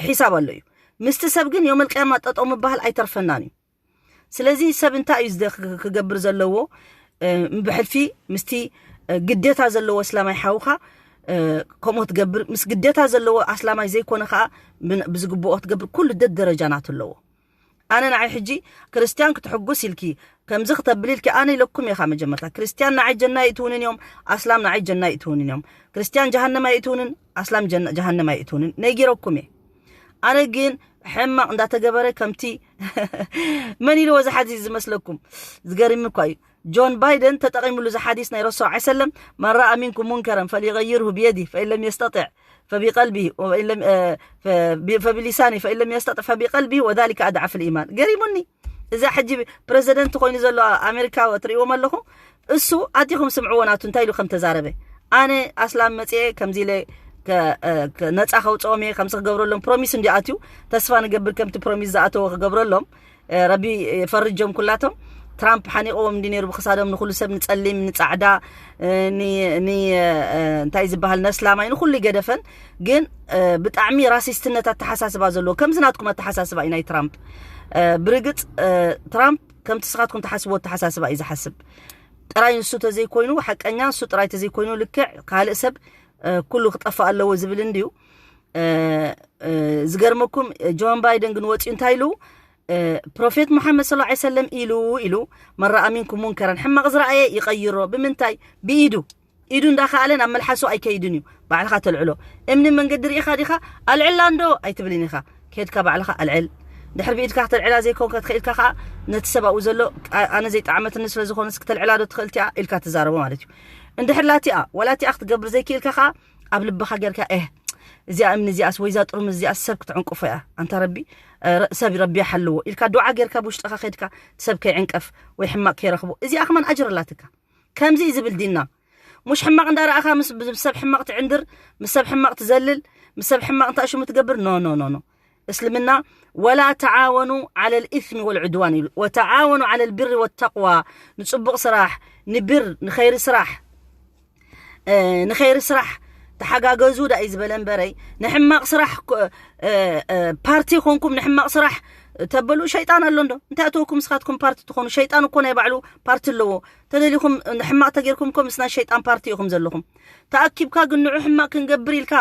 ሒሳብ ኣሎ እዩ። ምስቲ ሰብ ግን ዮም ልቅያማ ጠጠው ምባሃል ኣይተርፈናን እዩ። ስለዚ ሰብ እንታይ እዩ ክገብር ዘለዎ? ብሕልፊ ምስቲ ግዴታ ዘለዎ ኣስላማይ ሓውካ ከምኡ ትገብር፣ ምስ ግዴታ ዘለዎ ኣስላማይ ዘይኮነ ከዓ ብዝግብኦ ክትገብር ኩሉ ደደረጃ ናቱ ኣለዎ። ኣነ ንዓይ ሕጂ ክርስትያን ክትሕጉስ ኢልኪ ከምዚ ክተብል ኢልኪ ኣነ ኢለኩም ኢኻ። መጀመርታ ክርስትያን ንዓይ ጀና ይእትውንን እዮም፣ ኣስላም ንዓይ ጀና ይእትውንን እዮም። ክርስትያን ጀሃነም ኣይእትውንን፣ ኣስላም ጀሃነም ኣይእትውንን ነጊረኩም እየ። ኣነ ግን ሕማቕ እንዳተገበረ ከምቲ መን ኢልዎ እዚ ሓዲስ ዝመስለኩም? ዝገርም እኳ እዩ። ጆን ባይደን ተጠቒሙሉ እዚ ሓዲስ ናይ ረሱል ዓ ሰለም መን ረኣ ሚንኩም ሙንከረን ፈሊገይርሁ ብየዲ ፈኢን ለም የስተጢዕ ፈቢቀልቢ ፈቢሊሳኒ ፈኢን ለም የስተጢዕ ፈቢቀልቢ ወዛሊከ ኣድዓፍ ልኢማን። ገሪሙኒ። እዛ ሕጂ ፕረዚደንት ኮይኑ ዘሎ ኣሜሪካ ትርእይዎም ኣለኹም። እሱ ኣቲኹም ስምዕዎ ናቱ እንታይ ኢሉ ከም ተዛረበ። ኣነ ኣስላም መፅኤ ከምዚ ኢለ ነፃ ከውፅኦም እየ ከምዚ ክገብረሎም ፕሮሚስ እንዲ ኣትዩ ተስፋ ንገብር ከምቲ ፕሮሚስ ዝኣተወ ክገብረሎም። ረቢ ፈርጆም ኩላቶም። ትራምፕ ሓኒቕዎም እንዲ ነይሩ ብክሳዶም ንኩሉ ሰብ ንፀሊም ንፃዕዳ እንታይ ዝበሃል ነስላማይ ንኩሉ ይገደፈን። ግን ብጣዕሚ ራሲስትነት ኣተሓሳስባ ዘለዎ ከምዚ ናትኩም ኣተሓሳስባ እዩ ናይ ትራምፕ። ብርግፅ ትራምፕ ከምቲ ስኻትኩም ተሓስብዎ ኣተሓሳስባ እዩ ዝሓስብ። ጥራይ ንሱ ተዘይኮይኑ ሓቀኛ ንሱ ጥራይ ተዘይኮይኑ ልክዕ ካልእ ሰብ ኩሉ ክጠፍእ ኣለዎ ዝብል እንድዩ። ዝገርመኩም ጆን ባይደን ግን ወፂኡ እንታይ ኢሉ? ፕሮፌት ሙሓመድ ስለ ላ ሰለም ኢሉ ኢሉ መን ረኣ ሚንኩም ሙንከረን ሕማቕ ዝረኣየ ይቐይሮ። ብምንታይ? ብኢዱ። ኢዱ እንዳኸኣለ ናብ መልሓሱ ኣይከይድን እዩ። ባዕልኻ ተልዕሎ። እምኒ መንገዲ ርኢኻ ዲኻ ኣልዕላ እንዶ ኣይትብልን ኢኻ። ከድካ ባዕልኻ ኣልዕል። ድሕር ብኢድካ ክተልዕላ ዘይኮንካ ትኽእልካ ከዓ ነቲ ሰብ ኣብኡ ዘሎ ኣነ ዘይጠዓመትኒ ስለ ዝኾነ ክተልዕላ ዶ ትኽእል ቲኣ ኢልካ ትዛረቦ ማለት እዩ። እንድሕር ላቲኣ ዋላ ቲኣ ክትገብር ዘይክእልካ ከዓ ኣብ ልብኻ ጌርካ ኤህ እዚኣ እምኒ እዚኣስ ወይዛ ጥርሙዝ እዚኣስ ሰብ ክትዕንቅፎ እያ። ኣንታ ረቢ ሰብ ረቢ ሓልዎ ኢልካ ዱዓ ጌርካ ብውሽጥኻ ከድካ ሰብ ከይዕንቀፍ ወይ ሕማቕ ከይረኽቦ እዚኣ ከማን ኣጅር ኣላትካ። ከምዚ እዩ ዝብል ዲንና። ሙሽ ሕማቕ እንዳረኣኻ ምስ ሰብ ሕማቕ ትዕንድር፣ ምስ ሰብ ሕማቕ ትዘልል፣ ምስ ሰብ ሕማቕ እንታይ ሽሙ ትገብር? ኖ ኖ ኖ ኖ። እስልምና ወላ ተዓወኑ ዓለ ልኢስሚ ወልዕድዋን ኢሉ ወተዓወኑ ዓለ ልብሪ ወተቅዋ። ንፅቡቕ ስራሕ ንብር ንኸይሪ ስራሕ ንኸይሪ ስራሕ ተሓጋገዙ ዳ እዩ ዝበለ እምበረይ ንሕማቕ ስራሕ ፓርቲ ኮንኩም ንሕማቕ ስራሕ ተበሉ ሸይጣን ኣሎ እንዶ እንታይ ኣተወኩም ንስኻትኩም ፓርቲ ትኾኑ ሸይጣን እኮ ናይ ባዕሉ ፓርቲ ኣለዎ ተደሊኹም ሕማቕ ተጌርኩም እኮ ምስ ናይ ሸይጣን ፓርቲ ኢኹም ዘለኹም ተኣኪብካ ግን ንዑ ሕማቕ ክንገብር ኢልካ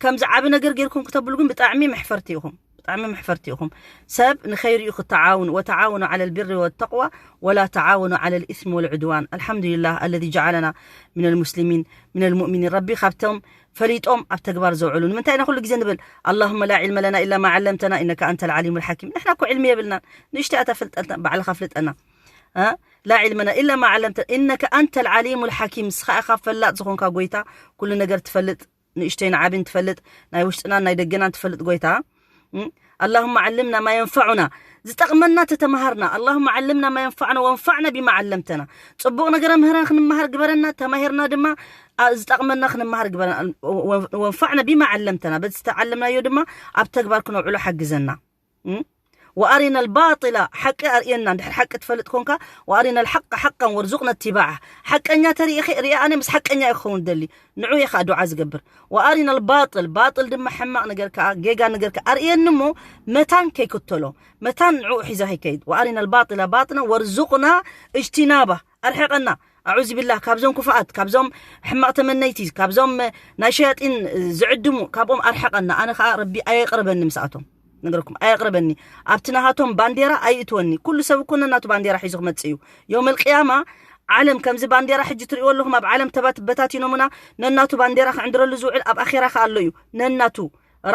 ከምዚ ዓቢ ነገር ጌርኩም ክተብሉ ግን ብጣዕሚ መሕፈርቲ ኢኹም ብጣዕሚ መሕፈርቲ ኢኹም ሰብ ንኸይሪኡ ክተዓውኑ ወተዓውኑ ዓለ ልብሪ ወተቅዋ ወላ ተዓውኑ ዓለ ልኢስሚ ወልዕድዋን ኣልሓምዱሊላህ ኣለዚ ጀዓለና ምን ልሙስሊሚን ምን ልሙእሚኒን ረቢ ካብቶም ፈሊጦም ኣብ ተግባር ዘውዕሉ ንምንታይ ኢና ኩሉ ግዜ ንብል ኣላሁመ ላ ዕልመ ለና ኢላ ማ ዓለምተና ኢነካ ኣንተ ልዓሊሙ ልሓኪም ንሕና እኮ ዕልሚ የብልናን ንእሽተይ ኣታ ፍልጠና ባዕልኻ ፍልጠና ላ ዕልመና ኢላ ማ ዓለምተና ኢነካ ኣንተ ልዓሊሙ ልሓኪም ንስኻ ኢኻ ፈላጥ ዝኾንካ ጎይታ ኩሉ ነገር ትፈልጥ ንእሽተይን ዓብን ትፈልጥ ናይ ውሽጥናን ናይ ደገናን ትፈልጥ ጎይታ اللهم علمنا ما ينفعنا ዝጠቕመና ተተማሃርና اللهم علمنا ما ينفعنا وانفعنا بما علمتنا ፅቡቕ ነገር ምህረን ክንመሃር ግበረና ተማሂርና ድማ ዝጠቕመና ክንመሃር ግበረና وانفعنا بما علمتنا በዚ ዝተዓለምናዮ ድማ ኣብ ተግባር ክነውዕሎ ሓግዘና وأرنا الباطل ሓቂ ኣርእየና እንድሕር ሓቂ ትፈልጥ ኮንካ وأرنا الحق حقا وارزقنا اتباعه ሓቀኛ ተሪእኺ ሪኣ ኣነ ምስ ሓቀኛ እየ ክኸውን ደሊ ንዑ እየ ከዓ ዱዓ ዝገብር وأرنا الباطل ባጥል ድማ ሕማቕ ነገር ከዓ ጌጋ ነገር ከዓ ኣርእየኒ እሞ መታን ከይክተሎ መታን ንዑ ሒዛ ከይከይድ وأرنا الباطل باطلا وارزقنا اجتنابه ኣርሕቐና ኣዑዝ ቢላህ ካብዞም ክፉኣት ካብዞም ሕማቕ ተመነይቲ ካብዞም ናይ ሸያጢን ዝዕድሙ ካብኦም ኣርሕቐና ኣነ ከዓ ረቢ ኣየቅርበኒ ምስኣቶም ነገርኩም ኣየቅርበኒ ኣብቲ ናሃቶም ባንዴራ ኣይእትወኒ ኩሉ ሰብ እኮ ነናቱ ባንዴራ ሒዙ ክመፅእ እዩ የውመል ቅያማ ዓለም ከምዚ ባንዴራ ሕጂ ትሪእዎ ኣለኹም ኣብ ዓለም ተባት በታቲኖምና ነናቱ ባንዴራ ክዕንድረሉ ዝውዕል ኣብ ኣኼራ ከ ኣሎ እዩ ነናቱ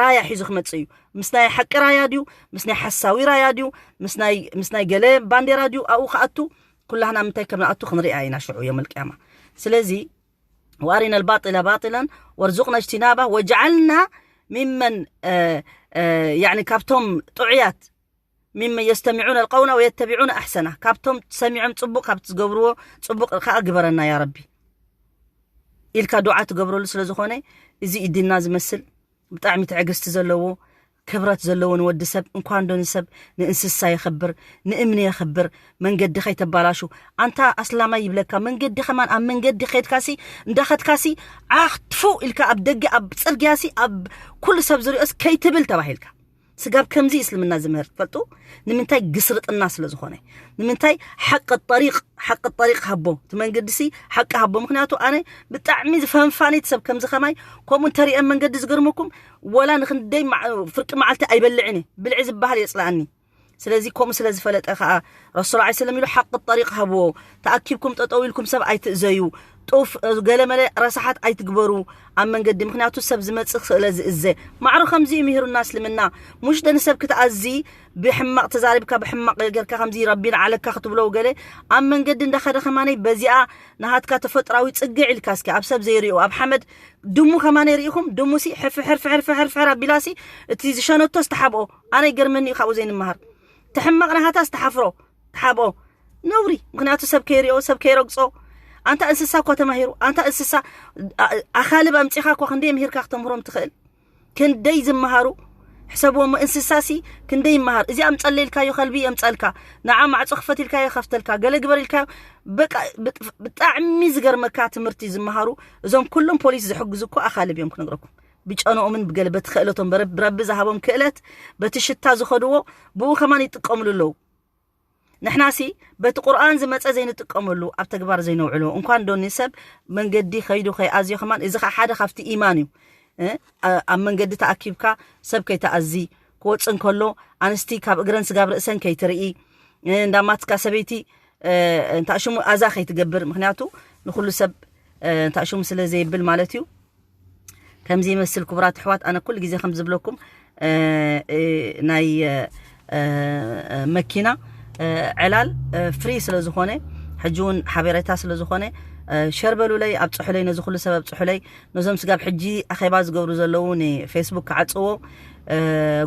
ራያ ሒዙ ክመፅእ እዩ ምስ ናይ ሓቂ ራያ ድዩ ምስ ናይ ሓሳዊ ራያ ድዩ ምስ ናይ ምስ ናይ ገለ ባንዴራ ድዩ ኣብኡ ክኣቱ ኩላህና ምንታይ ከም ንኣቱ ክንሪኣ ኢና ሽዑ የውመል ቅያማ ስለዚ وأرنا الباطل باطلا وارزقنا اجتنابه واجعلنا ممن يعني ካብቶም ጥዑያት ممن يستمعون القول ويتبعون أحسنه ካብቶም ሰሚዖም ጽቡቕ ካብ ዝገብርዎ ጽቡቕ ከኣ ግበረና ያ ረቢ ኢልካ ዱዓ ትገብረሉ ስለ ዝኾነ እዚ ኢድና ዝመስል ብጣዕሚ ትዕግስቲ ዘለዎ ክብረት ዘለዎ ንወዲ ሰብ እንኳን ዶ ንሰብ ንእንስሳ የኽብር ንእምኒ የኽብር መንገዲ ከይተባላሹ ኣንታ ኣስላማይ ይብለካ መንገዲ ከማን ኣብ መንገዲ ከድካሲ እንዳኸድካሲ ዓኽትፉ ኢልካ ኣብ ደገ ኣብ ፅርግያሲ ኣብ ኩሉ ሰብ ዝሪኦስ ከይትብል ተባሂልካ ስጋብ ከምዚ እስልምና ዝምህር ትፈልጡ ንምንታይ ግስርጥና ስለ ዝኾነ ንምንታይ ሓቂ ጠሪቅ ሓቂ ጠሪቅ ሃቦ እቲ መንገዲ ሲ ሓቂ ሃቦ ምክንያቱ ኣነ ብጣዕሚ ዝፈንፋኒት ሰብ ከምዚ ከማይ ከምኡ እንተሪአን መንገዲ ዝገርመኩም ወላ ንክንደይ ፍርቂ መዓልቲ ኣይበልዕን ብልዒ ዝበሃል የፅልኣኒ ስለዚ ከምኡ ስለ ዝፈለጠ ከዓ ረሱል ዓ ሰለም ኢሉ ሓቂ ጠሪቅ ሃብዎ ተኣኪብኩም ጠጠው ኢልኩም ሰብ ኣይትእዘዩ ጡፍ ገለመለ ረሳሓት ኣይትግበሩ ኣብ መንገዲ ምክንያቱ ሰብ ዝመፅእ ስእለ ዝእዘ ማዕሩ ከምዚ እዩ ምሂሩና እስልምና ሙሽ ደንሰብ ክትኣዚ ብሕማቕ ተዛሪብካ ብሕማቕ ገርካ ከምዚ ረቢ ንዓለካ ክትብሎ ገለ ኣብ መንገዲ እንዳኸደ ከማነይ በዚኣ ናሃትካ ተፈጥራዊ ፅግዕ ኢልካ እስኪ ኣብ ሰብ ዘይሪኦ ኣብ ሓመድ ድሙ ከማነይ ርኢኹም ድሙሲ ሕፍሕር ፍሕር ፍሕር ፍሕር ኣቢላሲ እቲ ዝሸነቶ ዝተሓብኦ ኣነ ይገርመኒ እዩ ካብኡ ዘይንመሃር ትሕማቕ ናሃታ ዝተሓፍሮ ተሓብኦ ነውሪ ምክንያቱ ሰብ ከይሪኦ ሰብ ከይረግጾ ኣንታ እንስሳ እኳ ተማሂሩ ኣንታ እንስሳ ኣኻልብ ኣምፂኻ እኳ ክንደይ ምሂርካ ክተምህሮም ትኽእል ክንደይ ዝመሃሩ ሕሰብዎ እንስሳሲ ክንደይ ይመሃር እዚ ኣምፀለ ኢልካዮ ከልቢ የምፀልካ ንዓ ማዕፆ ክፈት ኢልካዮ ከፍተልካ ገለ ግበር ኢልካዮ በቃ ብጣዕሚ ዝገርመካ ትምህርቲ ዝመሃሩ እዞም ኩሎም ፖሊስ ዝሕግዙ እኮ ኣኻልብ እዮም ክነግረኩም ብጨንኦምን ብገለ በቲ ክእለቶም ብረቢ ዝሃቦም ክእለት በቲ ሽታ ዝኸድዎ ብኡ ከማን ይጥቀምሉ ኣለዉ ንሕናሲ በቲ ቁርኣን ዝመፀ ዘይንጥቀመሉ ኣብ ተግባር ዘይነውዕሎ እንኳን ዶ ንሰብ መንገዲ ከይዱ ከይኣዝዮ ከማን እዚ ከዓ ሓደ ካብቲ ኢማን እዩ ኣብ መንገዲ ተኣኪብካ ሰብ ከይተኣዚ ክወፅእ እንከሎ ኣንስቲ ካብ እግረን ስጋብ ርእሰን ከይትርኢ እንዳማትካ ሰበይቲ እንታ ሽሙ ኣዛ ከይትገብር ምክንያቱ ንኩሉ ሰብ እንታ ሽሙ ስለ ዘይብል ማለት እዩ ከምዚ ይመስል ክቡራት ኣሕዋት ኣነ ኩሉ ግዜ ከም ዝብለኩም ናይ መኪና ዕላል ፍሪ ስለ ዝኾነ ሕጂ እውን ሓበሬታ ስለ ዝኾነ ሸር በሉለይ ኣብፅሑለይ ነዚ ኩሉ ሰብ ኣብፅሑለይ ነዞም ስጋብ ሕጂ ኣኼባ ዝገብሩ ዘለዉ ንፌስቡክ ክዓፅዎ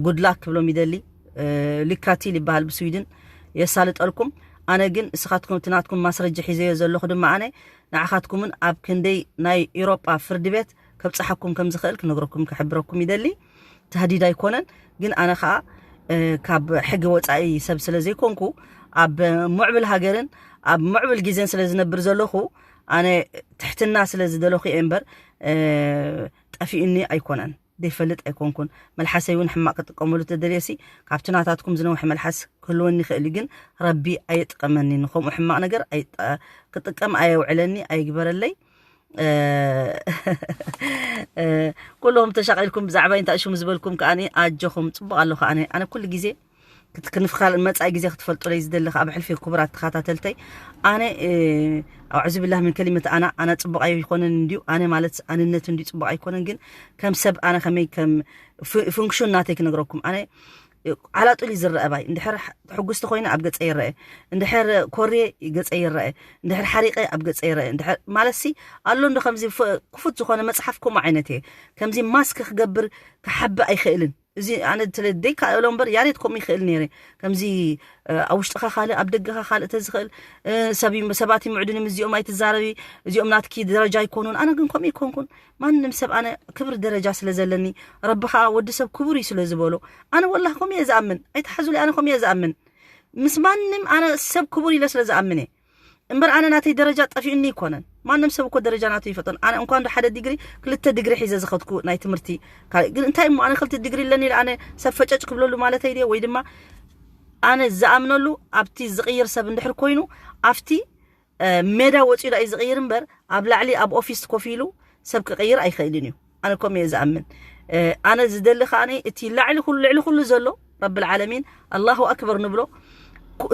ጉድላክ ክብሎም ይደሊ ሊካቲል ይበሃል ብስዊድን የሳልጠልኩም ኣነ ግን እስኻትኩም እቲ ናትኩም ማስረጃ ሒዘዮ ዘለኹ ድማ ኣነ ንዓኻትኩምን ኣብ ክንደይ ናይ ኤውሮጳ ፍርዲ ቤት ከብጽሓኩም ከም ዝኽእል ክነግረኩም ክሕብረኩም ይደሊ። ተህዲድ ኣይኮነን፣ ግን ኣነ ኸኣ ካብ ሕጊ ወጻኢ ሰብ ስለ ዘይኮንኩ ኣብ ምዕብል ሃገርን ኣብ ምዕብል ግዜን ስለ ዝነብር ዘለኹ ኣነ ትሕትና ስለ ዝደለኹ እየ እምበር ጠፊኡኒ ኣይኮነን። ዘይፈልጥ ኣይኮንኩን። መልሓሰይ እውን ሕማቕ ክጥቀመሉ ተደልየሲ ካብቲ ናታትኩም ዝነውሐ መልሓስ ክህልወኒ ይኽእል እዩ፣ ግን ረቢ ኣየጥቀመኒ። ንኸምኡ ሕማቕ ነገር ኣይጠ- ክጥቀም ኣየውዕለኒ፣ ኣይግበረለይ። እ፣ እ፣ ኩልኹም ተሻቒልኩም ብዛዕባይ እንታይ ሽሙ ዝበልኩም ከኣኒ ኣጆኹም፣ ጽቡቕ ኣሎ ከኣኒ። ኣነ ኩሉ ግዜ ክት- ክንፍኻል መጻኢ ግዜ ክትፈልጡለይ ዝደሊ ከኣ ብሕልፊ ክቡራት ተኸታተልተይ። ኣነ፣ እ፣ ኣዑዙ ቢላህ ምን ከሊመት ኣና፣ ኣና ጽቡቕ ኣይኮነን እንድዩ። ኣነ ማለት ኣንነት እንድዩ ጽቡቕ ኣይኮነን፣ ግን ከም ሰብ ኣነ ከመይ ከም ፍ- ፍንክሹን ናተይ ክነግረኩም። ኣነ ዓላጡል እዩ ዝረአ ባይ። እንድሕር ሕ- ሕጉስቲ ኮይነ ኣብ ገጸ ይረአ፣ እንድሕር ኮርየ ገጸ ይረአ፣ እንድሕር ሓሪቐ ኣብ ገጸ ይረአ። እንድሕር ማለትሲ ኣሎ እንዶ ከምዚ ፍ- ክፉት ዝኾነ መጽሓፍ ከምኡ ዓይነት እየ። ከምዚ ማስክ ክገብር ክሓብእ ኣይኽእልን። እዚ ኣነ ስለደይ ካእሎ እምበር ያሬድ ከምኡ ይኽእል ነይረ። ከምዚ ኣብ ውሽጥኻ ካልእ ኣብ ደገኻ ካልእ ተዝኽእል ሰባት ይምዕዱን እዮም። እዚኦም ኣይትዛረቢ፣ እዚኦም ናትኪ ደረጃ ኣይኮኑን። ኣነ ግን ከምኡ ኣይኮንኩን። ማንም ሰብ ኣነ ክብሪ ደረጃ ስለ ዘለኒ፣ ረቢ ከዓ ወዲ ሰብ ክቡር እዩ ስለ ዝበሎ፣ ኣነ ወላሂ ከምኡ እየ ዝኣምን። ኣይትሓዙለይ፣ ኣነ ከምኡ እየ ዝኣምን። ምስ ማንም ኣነ ሰብ ክቡር ኢለ ስለ ዝኣምን እየ። እምበር ኣነ ናተይ ደረጃ ጠፊኡኒ ኣይኮነን። ማንም ሰብ እኮ ደረጃ ናቱ ይፈጥን። ኣነ እንኳን ዶ ሓደ ዲግሪ፣ ክልተ ዲግሪ ሒዘ ዝኸድኩ ናይ ትምህርቲ። ግን እንታይ እሞ ኣነ ክልተ ዲግሪ ኣለኒ ኢለ ኣነ ሰብ ፈጨጭ ክብለሉ ማለተይ ድየ? ወይ ድማ ኣነ ዝኣምነሉ ኣብቲ ዝቕይር ሰብ እንድሕር ኮይኑ ኣብቲ ሜዳ ወፂኡ ዳእዩ ዝቕይር እምበር ኣብ ላዕሊ ኣብ ኦፊስ ኮፍ ኢሉ ሰብ ክቕይር ኣይኽእልን እዩ። ኣነ ከምኡ እየ ዝኣምን። ኣነ ዝደሊ ከኣ እቲ ላዕሊ ኩሉ ልዕሊ ኩሉ ዘሎ ረብል ዓለሚን ኣላሁ ኣክበር ንብሎ።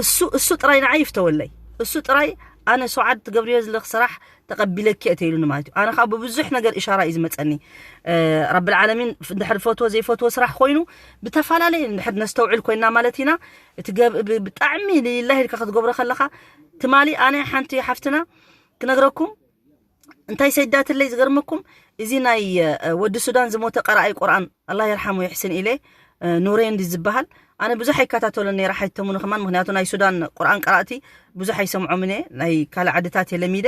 እሱ እሱ ጥራይ ንዓይ ይፍተወለይ። እሱ ጥራይ ኣነ ሰዓድ ትገብርዮ ዘለኽ ስራሕ ተቐቢለኪ እየ ተይሉኒ ማለት እዩ። ኣነ ከዓ ብብዙሕ ነገር ኢሻራ እዩ ዝመፀኒ። ረብል ዓለሚን እንድሕር ፈትዎ ዘይፈትዎ ስራሕ ኮይኑ ብተፈላለየ እንድሕር ነስተውዕል ኮይና ማለት ኢና። እቲ ብጣዕሚ ሊላሂ ኢልካ ክትገብሮ ከለኻ ትማሊ ኣነ ሓንቲ ሓፍትና ክነግረኩም እንታይ ሰይዳትለይ ዝገርመኩም፣ እዚ ናይ ወዲ ሱዳን ዝሞተ ቀራኣይ ቁርኣን ኣላ የርሓሙ ይሕስን ኢለ ኑሬ እንዲ ዝበሃል ኣነ ብዙሕ ኣይከታተሎን ነይረ ሓይተሙኒ ከማን። ምክንያቱ ናይ ሱዳን ቁርኣን ቀራእቲ ብዙሕ ኣይሰምዖምን እየ። ናይ ካልእ ዓድታት እየ ለሚደ።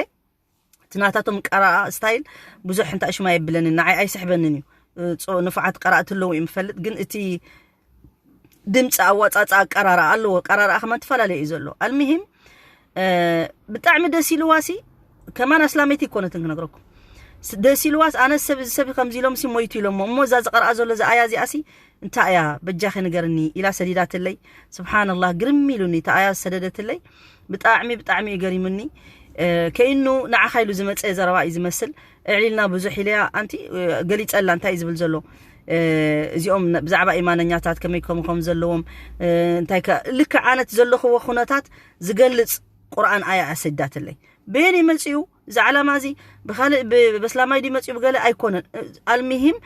እቲ ናታቶም ቀራኣ ስታይል ብዙሕ እንታይ ሽማ የብለንን፣ ንዓይ ኣይስሕበንን እዩ። ንፉዓት ቀራእቲ ኣለዉ እዮም ፈልጥ ግን እቲ ድምፂ ኣዋፃፃ ኣቀራርኣ ኣለዎ። ኣቀራርኣ ከማን ትፈላለየ እዩ ዘሎ። ኣልምሂም ብጣዕሚ ደስ ኢልዋሲ ከማን ኣስላመይቲ ይኮነትን ክነግረኩም ደስ ኢልዋስ ኣነ ሰብ እዚ ሰብ ከምዚ ኢሎም ሲ ሞይቱ ኢሎሞ እሞ እዛ ዝቀርኣ ዘሎ እዚ ኣያ እዚኣ ሲ እንታይ እያ በጃኺ ንገርኒ ኢላ ሰዲዳትለይ። ስብሓንላህ ግርም ኢሉኒ እቲ ኣያ ዝሰደደትለይ ብጣዕሚ ብጣዕሚ እዩ ገሪሙኒ። ከይኑ ንዓኻ ኢሉ ዝመፀ ዘረባ እዩ ዝመስል። እዕሊልና ብዙሕ ኢለያ ኣንቲ ገሊፀላ እንታይ እዩ ዝብል ዘሎ እዚኦም ብዛዕባ ኢማነኛታት ከመይ ከም ከም ዘለዎም እንታይ ልክዕ ኣነት ዘለኽዎ ኩነታት ዝገልፅ ቁርኣን ኣያ ኣሰዳትለይ። ብሄን ይመፅኡ እዚ ዓላማ እዚ ብካልእ በስላማይ ድመፅኡ ብገለ ኣይኮነን። ኣልሚሂም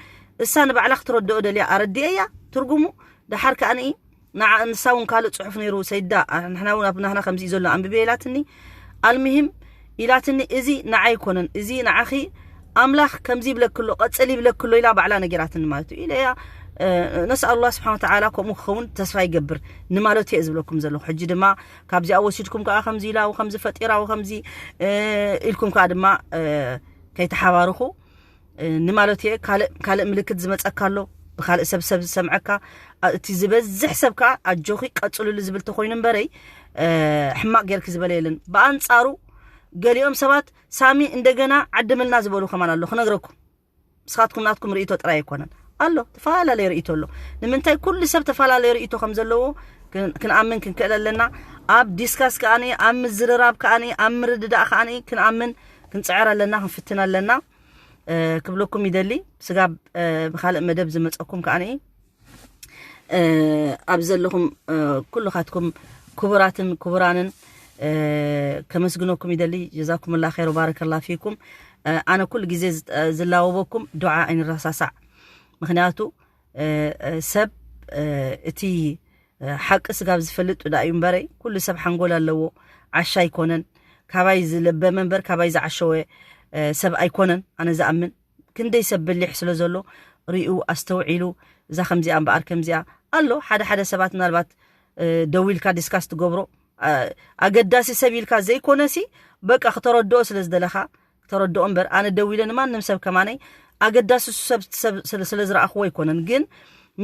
እሳ ንባዕላ ክትረድኦ ደልያ ኣረድኤያ ትርጉሙ። ደሓር ከኣ ንኢ ንሳ እውን ካልእ ፅሑፍ ነይሩ ሰይዳ ንሕና እውን ኣብ ናህና ከምዚ እዩ ዘሎ ኣንብቤ ኢላትኒ። ኣልምሂም ኢላትኒ እዚ ንዓይ ኣይኮነን እዚ ንዓኺ ኣምላኽ ከምዚ ይብለክሎ ቀፅል ይብለክሎ ኢላ ባዕላ ነጊራትኒ ማለት እዩ ኢለያ። ነስኣል ኣላ ስብሓን ወተዓላ ከምኡ ክኸውን ተስፋ ይገብር ንማለቱ እየ ዝብለኩም ዘለኹ። ሕጂ ድማ ካብዚኣ ወሲድኩም ከዓ ከምዚ ኢላ ከምዚ ፈጢራ ከምዚ ኢልኩም ከዓ ድማ ከይተሓባርኹ ንማለት እየ። ካልእ ምልክት ዝመፀካ ኣሎ ብካልእ ሰብ ሰብ ዝሰምዐካ እቲ ዝበዝሕ ሰብ ከዓ ኣጆኺ ቀፅሉሉ ዝብል ተኮይኑ እምበረይ ሕማቅ ጌርኪ ዝበለ የለን። ብኣንፃሩ ገሊኦም ሰባት ሳሚ እንደገና ዓድምልና ዝበሉ ከማን ኣሎ ክነግረኩም። ንስኻትኩም ናትኩም ርእቶ ጥራይ ኣይኮነን ኣሎ ተፈላለየ ርእቶ ኣሎ። ንምንታይ ኩሉ ሰብ ተፈላለየ ርእቶ ከም ዘለዎ ክንኣምን ክንክእል ኣለና። ኣብ ዲስካስ ከኣ ኣብ ምዝርራብ ከኣ ኣብ ምርድዳእ ከኣ ክንኣምን ክንፅዕር ኣለና ክንፍትን ኣለና። ክብለኩም ይደሊ። ስጋብ ብካልእ መደብ ዝመፀኩም ከኣ ኣብ ዘለኹም ኩልኻትኩም ክቡራትን ክቡራንን ከመስግነኩም ይደሊ። ጀዛኩምላ ኸይር ባረከላ ፊኩም። ኣነ ኩሉ ግዜ ዝላወበኩም ዱዓ ኣይንረሳሳዕ። ምክንያቱ ሰብ እቲ ሓቂ ስጋብ ዝፈልጥ ዳ እዩ እምበረይ ኩሉ ሰብ ሓንጎል ኣለዎ። ዓሻ ኣይኮነን። ካባይ ዝለበመ እምበር ካባይ ዝዓሸወ ሰብ ኣይኮነን ኣነ ዝኣምን። ክንደይ ሰብ በሊሕ ስለ ዘሎ ሪኡ ኣስተውዒሉ እዛ ከምዚኣ እምበኣር ከምዚኣ ኣሎ። ሓደ ሓደ ሰባት ምናልባት ደዊልካ ዲስካስ ትገብሮ ኣገዳሲ ሰብ ኢልካ ዘይኮነሲ በቃ ክተረድኦ ስለ ዝደለኻ ክተረድኦ እምበር ኣነ ደዊለ ንማንም ሰብ ከማነይ ኣገዳሲ ሰብ ስለ ዝረኣኽዎ ኣይኮነን። ግን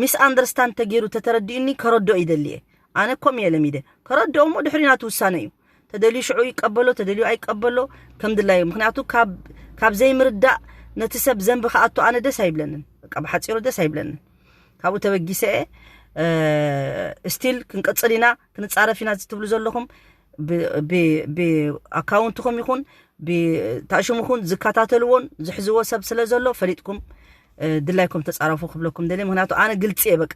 ሚስ ኣንደርስታንድ ተገይሩ ተተረዲኡኒ ከረድኦ ይደልየ። ኣነ ኮም እየ ለሚደ ከረድኦ እሞ ድሕሪ ናቱ ውሳነ እዩ። ተደልዩ ሽዑ ይቀበሎ ተደልዩ ኣይቀበሎ ከም ድላዩ። ምክንያቱ ካብ ዘይምርዳእ ነቲ ሰብ ዘንቢ ክኣቱ ኣነ ደስ ኣይብለንን። በቃ ብሓፂሩ ደስ ኣይብለንን። ካብኡ ተበጊሰ እየ ስቲል ክንቅፅል ኢና ክንፃረፍ ኢና ዝትብሉ ዘለኹም ብኣካውንትኹም ይኹን ብታሽሙኹን ዝከታተልዎን ዝሕዝዎ ሰብ ስለ ዘሎ ፈሊጥኩም ድላይኩም ተፃረፉ ክብለኩም ደልየ። ምክንያቱ ኣነ ግልፂ እየ በቃ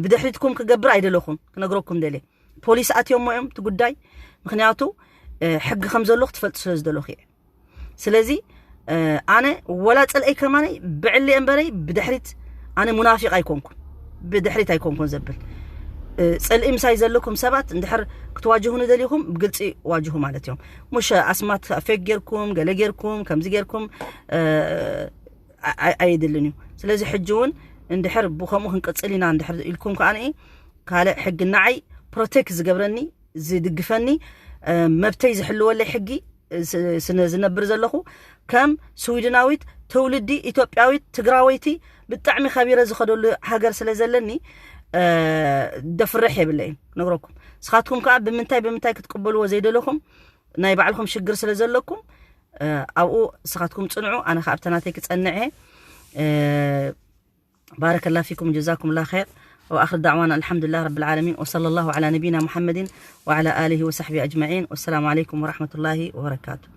ብድሕሪትኩም ክገብር ኣይደለኹን ክነግረኩም ደልየ። ፖሊስ ኣትዮሞ እዮም እቲ ጉዳይ። ምክንያቱ ሕጊ ከም ዘሎ ክትፈልጡ ስለ ዝደለኹ እየ። ስለዚ ኣነ ወላ ፅልአይ ከማነይ ብዕሊ እምበረይ ብድሕሪት ኣነ ሙናፊቅ ኣይኮንኩን ብድሕሪት ኣይኮንኩን ዘብል ፅልኢ ምሳይ ዘለኩም ሰባት እንድሕር ክትዋጅሁኒ ደሊኹም ብግልፂ ዋጅሁ ማለት እዮም። ሙሽ ኣስማት ፌክ ጌርኩም ገለ ጌርኩም ከምዚ ጌርኩም ኣየድልን እዩ። ስለዚ ሕጂ እውን እንድሕር ብኸምኡ ክንቅጽል ኢና እንድሕር ኢልኩም ከኣ ንኢ ካልእ ሕጊ ንዓይ ፕሮቴክት ዝገብረኒ ዝድግፈኒ መብተይ ዝሕልወለይ ሕጊ ዝነብር ዘለኹ ከም ስዊድናዊት ትውልዲ ኢትዮጵያዊት ትግራወይቲ ብጣዕሚ ከቢረ ዝኸደሉ ሃገር ስለ ዘለኒ ደፍርሕ የብለይ ነግረኩም። ስኻትኩም ከዓ ብምንታይ ብምንታይ ክትቅበልዎ ዘይደለኹም ናይ ባዕልኹም ሽግር ስለ ዘለኩም ኣብኡ ስኻትኩም ፅንዑ፣ ኣነ ከዓ ኣብተናተይ ክፀንዐ። بارك الله فيكم وجزاكم الله خير. وآخر دعوانا الحمد لله رب العالمين، وصلى الله على نبينا محمد وعلى آله وصحبه أجمعين، والسلام عليكم ورحمة الله وبركاته.